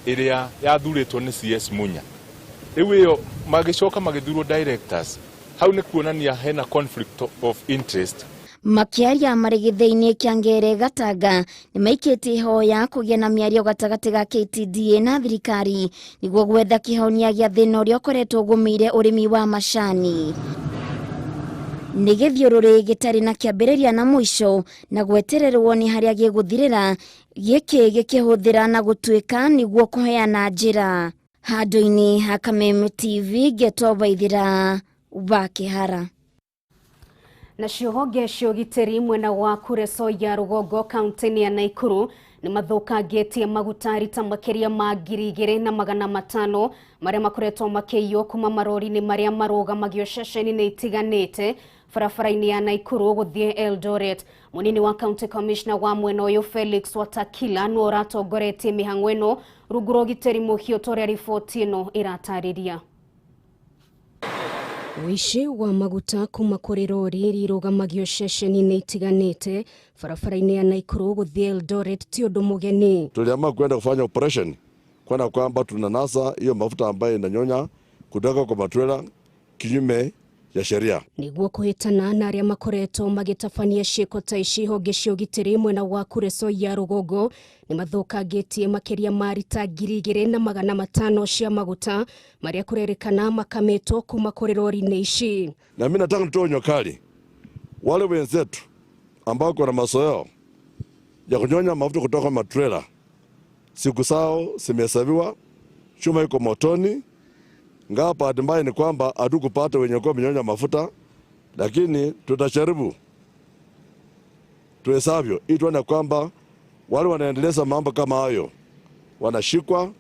ĩrĩa yathurĩtwo nĩ CS Munya. Rĩu ĩyo magĩcoka magĩthurwo directors. Hau nĩ kuonania hena conflict of interest. Makĩaria marĩ gĩthĩi-inĩ kĩa Ngere Gatanga nĩ maikĩtie ihoya kũgĩa na mĩario gatagatĩ ga KTDA na thirikari nĩguo gwetha kĩhonia gĩa thĩna ũrĩa ũkoretwo ũgũmĩire ũrĩmi wa macani. Nĩ gĩthiũrũrĩ gĩtarĩ na kĩambĩrĩria na mũico na gwetererwo nĩ harĩa gĩgũthirĩra, gĩkĩ gĩkĩhũthĩra na gũtuĩka nĩguo kũheana njĩra. Handũ-inĩ ha Kameme TV ngetwo Waithĩra wa Kĩhara. Nacio honge cia ũgitĩri mwena wa Kuresoi ya rũgongo kaunti-inĩ ya Naikuru nĩ mathũkangĩtie maguta rita makĩria ma 2500 marĩa makoretwo makĩiywo kuma marori-inĩ marĩa marũgamagio ceceni-inĩ itiganĩte barabara-inĩ ya Naikuru gũthiĩ Eldoret. Mũnini wa County Commissioner wa mwena ũyũ Felix Watakila nĩwe ũratongoretie mĩhang'o ĩno rungu rwa ũgitĩri mũhiũ ta ũrĩa riboti ĩno ĩratarĩria. Ũici wa maguta kuma kũrĩ rori rirũgamagio ceceni-inĩ itiganĩte barabara-inĩ ya Naikuru gũthiĩ Eldoret ti ũndũ mũgeni. Tuliamua kwenda kufanya operation kuona kwamba tunanasa hiyo mafuta ambayo inanyonya kutoka kwa matrela kinyume ya sheria. Nĩguo kũhĩtana na arĩa makoretwo magĩtabania ciĩko ta ici, honge cia ũgitĩri mwena wa Kuresoi ya rũgongo nĩ mathũkangĩtie makĩria ma rita 2500 cia maguta marĩa kũrerĩkana makamĩtwo kuma kũrĩ rori-inĩ ici. Na mimi nataka nitoe onyo kali wale wenzetu ambao kuna mazoea ya kunyonya mafuta kutoka matrela, siku zao zimehesabiwa, chuma iko motoni. Ingawa bahati mbaya ni kwamba hatukupata wenye kuwa wamenyonya mafuta, lakini tutajaribu tuwezavyo ili tuone kwamba wale wanaendeleza mambo kama hayo wanashikwa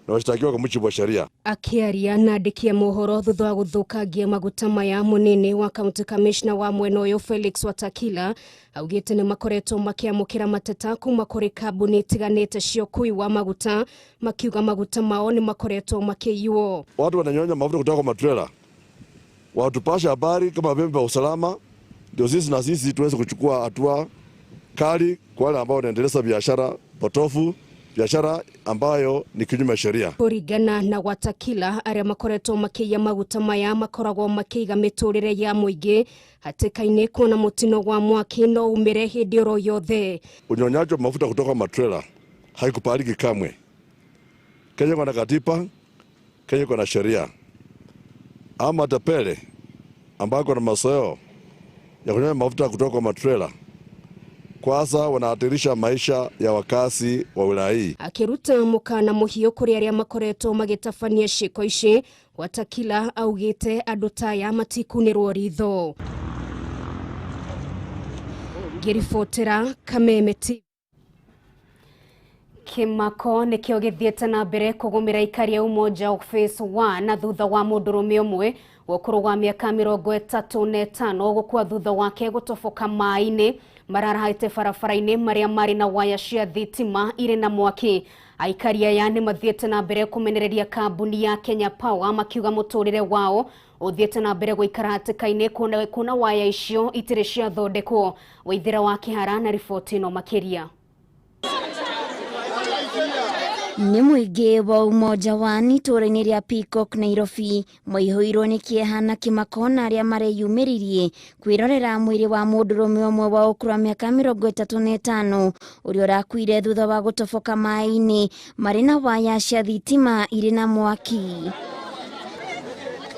na washtakiwa kwa mujibu wa sheria. Akiaria na andĩki a mohoro thutha wa gũthũkangia maguta maya, mũnini wa County Commissioner wa mwena ũyũ Felix Watakila augĩte nĩ makoretwo makĩamũkĩra mateta kuma kũrĩ kambuni itiganĩte cia ũkui wa maguta, makiuga maguta mao nĩ makoretwo makĩiywo. Watu wananyonya mafuta kutoka kwa matrela, watupashe habari kama vyombo vya usalama, ndio sisi na sisi tuweze kuchukua hatua kali kwa wale ambao wanaendeleza biashara potofu, biashara ambayo ni kinyume sheria. Kũringana na Watakila, arĩa makoretwo makĩiya maguta maya makoragwo makĩiga mĩtũrĩre ya mũingĩ hatĩka-inĩ kuona mũtino wa mwaki no umĩre hĩndĩ oro yothe. Unyonyaji wa mafuta kutoka matrela haikubaliki kamwe. Kenya kuna katiba, Kenya kuna sheria. Ama tapele ambao kuna mazoea ya kunyonya mafuta kutoka matrela Kwanza wanahatarisha maisha ya wakazi wa wilaya hii. Akiruta mukana muhiũ kũrĩ arĩa makoretwo magĩtabania ciĩko ici, Watakila augĩte andũ taya matikunĩrwo ritho. Ngĩribotera Kameme TV. Kĩmako nĩkĩo gĩthiĩte na mbere kũgũmĩra aikari a Umoja Phase 1 na thutha wa mũndũrũme ũmwe wa ũkũrũ wa mĩaka 35 gũkua thutha wake gũtoboka maĩ-inĩ mararahĩte barabara-inĩ marĩa marĩ na waya cia thitima irĩ na mwaki. Aikari aya nĩ mathiĩte na mbere kũmenereria kambuni ya Kenya Power makiuga mũtũrĩre wao ũthiĩte na mbere gũikara hatĩka-inĩ kuona waya icio itirĩ ciathondekwo. Waithĩra wa Kĩhara na riboti ĩno makĩria. Nĩ mũingĩ wa Umoja wa itũũra-inĩ rĩa Peacock Nairobi maihũirwo nĩ kĩeha na kĩmako na arĩa mareyumĩririe kwĩrorera mwĩrĩ wa mũndũrũme ũmwe wa ũkũrũ wa mĩaka 35 ũrĩa ũrakuire thutha wa gũtoboka maĩ-inĩ marĩ na waya cia thitima irĩ na mwaki.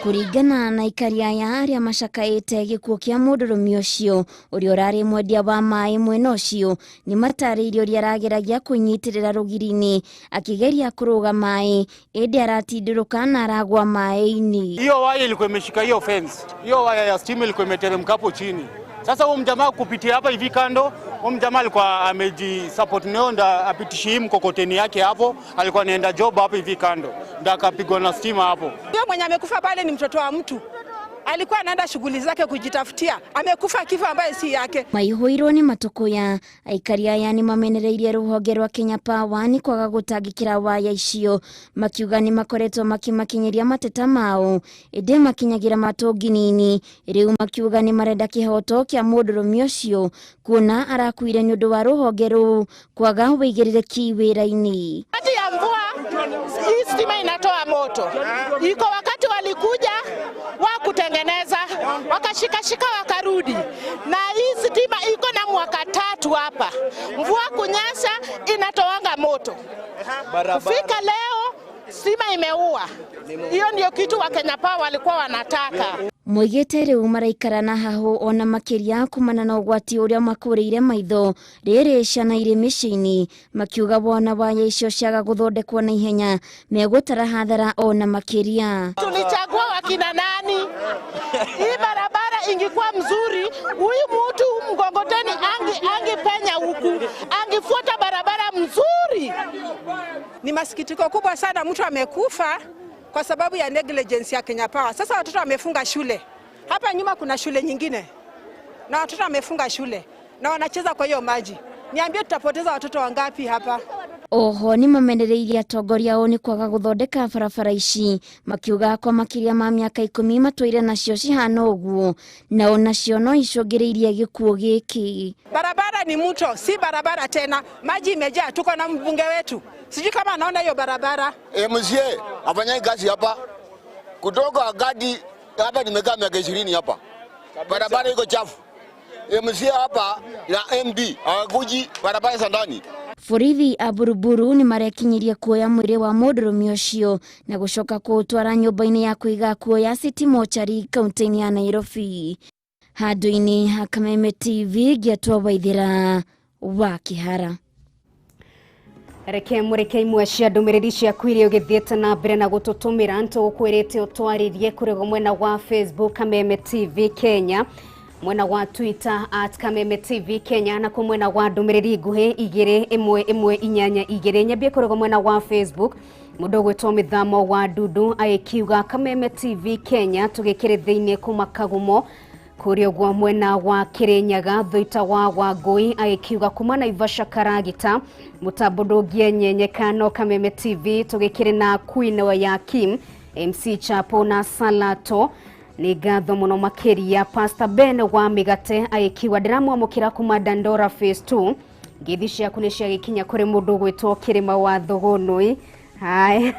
Kũringana na aikari aya arĩa macakaĩte gĩkuũ kĩa mũndũrũme ũcio ũrĩa ũrarĩ mwendia wa maĩ mwena ũcio nĩ matarĩirie ũrĩa arageragia kwĩnyitĩrĩra rũgiri-inĩ akĩgeria kũrũga maĩ ĩndĩ aratindĩrũka na aragwa maĩ-inĩ. Hiyo waya ilikuwa imeshika hiyo fence, hiyo waya ya stima ilikuwa imeteremka hapo chini. Sasa huyo mjamaa kupitia hapa hivi kando, huyo mjamaa alikuwa ameji support neo nda apitishie mkokoteni yake hapo, alikuwa anaenda job hapo hivi kando, nda akapigwa na stima hapo. Huyo mwenye amekufa pale ni mtoto wa mtu. Alikuwa anaenda shughuli zake kujitafutia, amekufa kifo ambaye si yake. Maihũirwo nĩ matũkũya aikari aya nĩ mamenereirie rũhonge rwa Kenya Power nĩ kwaga gũtangĩkĩra waya icio makiuga nĩ makoretwo makĩmakinyĩria mateta mao ĩndĩ makinyagĩra matũngi-inĩ. Rĩu makiuga nĩ marenda kĩhoto kĩa mũndũrũme ũcio kuona arakuire nĩ ũndũ wa rũhonge rũu kwaga ũigĩrĩrĩki wĩra-inĩ. Wakati ya mvua hii stima inatoa moto. Iko wakati walikuja wakutengeneza wakashikashika wakarudi, na hii stima iko na mwaka 3 hapa. Mvua kunyesha inatoanga moto. Kufika leo stima imeua. Hiyo ndio kitu wa Kenya Power walikuwa wanataka. Moigĩte rĩu maraikara na hahũ ona makĩria kumana na ũgwati ũrĩa makũrĩire maitho rĩrĩ ciana irĩ mĩciĩ-inĩ makiuga wona waya icio ciaga gũthondekwo na ihenya megũtara hathara ona makĩria. Tulichagua wakina nani? Hii barabara ingekuwa mzuri, huyu mtu mgongoteni angepenya huku, angefuata barabara mzuri. Ni masikitiko kubwa sana, mtu amekufa kwa sababu ya negligence ya Kenya Power. Sasa watoto wamefunga shule. Hapa nyuma kuna shule nyingine. Na watoto wamefunga shule na wanacheza kwa hiyo maji. Niambie tutapoteza watoto wangapi hapa? Oho nĩ mamenereirie atongoria ao nĩ kwaga gũthondeka barabara ici makiuga kwa makĩria ma mĩaka 10 matũire nacio cihana ũguo na onacio no icũngĩrĩirie gĩkuũ gĩkĩ. Barabara ni mto, si barabara tena. Maji imejaa, tuko na mbunge wetu. Sijui kama anaona hiyo barabara. MCA afanyai kazi hapa. Kutoka gadi hapa nimekaa miaka 20 hapa. Barabara iko chafu. MCA hapa na MD hawakuji barabara za ndani. Borithi a Buruburu nĩ marekinyirie kuoya mwĩrĩ wa mũndũrũme ũcio na gũcoka kũũtwara nyũmba-inĩ ya kũiga kuoya City Mortuary kaunti-inĩ ya Nairobi. Handũ-inĩ ha Kameme TV ngĩatwo Waithĩra wa Kĩhara. Reke mũreke imwe cia ndũmĩrĩri ciaku iria ũgĩthiĩte na mbere na gũtũtũmĩra nĩtũgũkwĩrĩte ũtwarĩrie kũrĩ mwena wa Facebook Kameme TV Kenya, mwena wa Twitter at Kameme TV Kenya, na mwena wa ndũmĩrĩri nguhĩ 2 1 1 8 2. Nyambie kũrĩ mwena wa Facebook mũndũ ũgwĩtwo Mĩthamo wa Dudu agĩkiuga Kameme TV Kenya tũgĩkĩrĩ thĩinĩ kuma Kagumo. Kũrĩ ũguo mwena wa Kirinyaga Thuita wa Wangũi agĩkiuga kuma Naivasha Karagita mũtambo ndũngĩenyenyeka no Kameme TV tũgĩkĩrĩ na Queen ya Kim MC Chapo na Salato. Nĩ ngatho mũno makĩria. Pastor Ben wa Mĩgate agĩkiuga ndĩramwamũkĩra kuma Dandora Phase 2. Ngeithi ciaku nĩ ciagĩkinya kũrĩ mũndũ ũgwĩtwo Kĩrĩma wa Thũgũnũi. Hai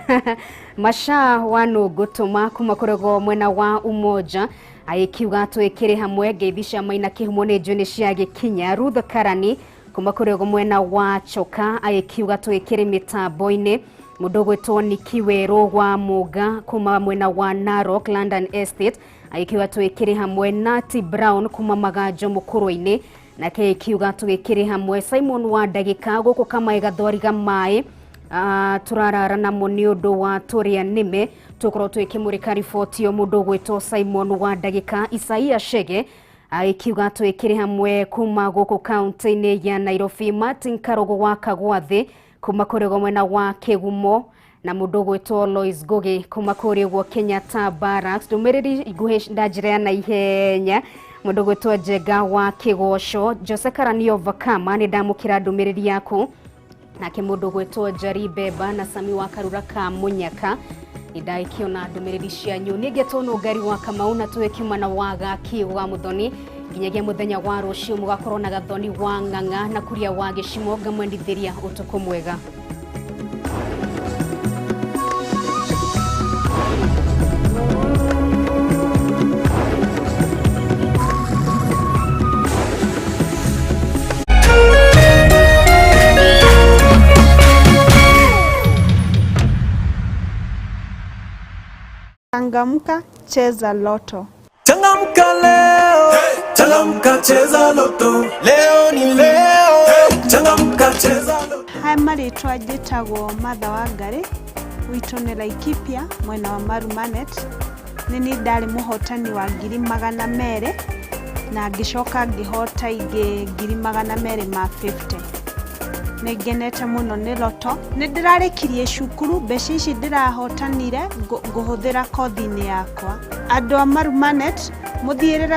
Masha wa Nũngũtũma kuma kũrĩ mwena wa Umoja agĩkiuga twĩkĩrĩ hamwe. Ngeithi cia Maina Kĩhumo nĩ njũĩ nĩ ciagĩkinya. Ruth Karani kuma kũrĩ mwena wa Choka agĩkiuga twĩkĩrĩ mĩtambo-inĩ. Mũndũ ũgwĩtwo Niki Werũ wa Mũga kuma mwena wa Narok London Estate agĩkiuga twĩkĩrĩ hamwe. Nati Brown kuma Maganjo Mũkũrũ-inĩ Nake kiuga tũgĩkĩrĩ hamwe Simon wa ndagĩka gũkũ kamaĩ gathwariga maĩ turarara namo nĩ ũndũ wa tũrĩa nĩme tũkorwo twĩkĩmũrĩka riboti ĩyo mũndũ ũgwĩtwo Simon wa ndagĩka. Isaia Shege ikiuga twĩkĩrĩ hamwe kuma gũkũ kaunti-inĩ ya Nairobi. Martin Karogo wa Kagwathĩ kuma kũrĩa mwena wa Kĩgumo na mũndũ ũgwĩtwo Lois Ngugi kuma kũrĩa ũguo Kenyatta Barracks. Ndũmĩrĩri nguhĩ na njĩra ya naihenya mũndũ ũgwĩtwo Njenga wa Kĩgoco. Jose Karanio Vakama nĩ ndamũkĩra ndũmĩrĩri yaku. Nake mũndũ ũgwĩtwo Njari Beba na Sami wa Karura ka Mũnyaka nĩndagĩkĩona ndũmĩrĩri cianyu. Niĩ ngetwo Nũngari wa Kamau na tũgĩkiuma na Wagaki wa Mũthoni nginyagia mũthenya wa rũciũ mũgakorwo na Gathoni wa Ng'ang'a na Kuria wa Gĩcimo. Ngamwendithĩria ũtukũ mwega. Changamka, cheza Loto. Changamka leo, hey! Changamka cheza Loto. Leo ni leo, hey! Changamka cheza Loto. Haya marĩtwa njĩtagwo Martha Wangari, gwitũ nĩ Laikipia mwena wa Marumanet. Nĩ niĩ ndarĩ mũhotani wa 200,000 na ngĩcoka ngĩhota ingĩ 250,000. Nĩ ngenete mũno nĩ Loto. Nĩ ndĩrarĩkirie cukuru, mbeca ici ndĩrahotanire ngũhũthĩra kothi-inĩ yakwa. Andũ a Marumanet mũthiĩrĩre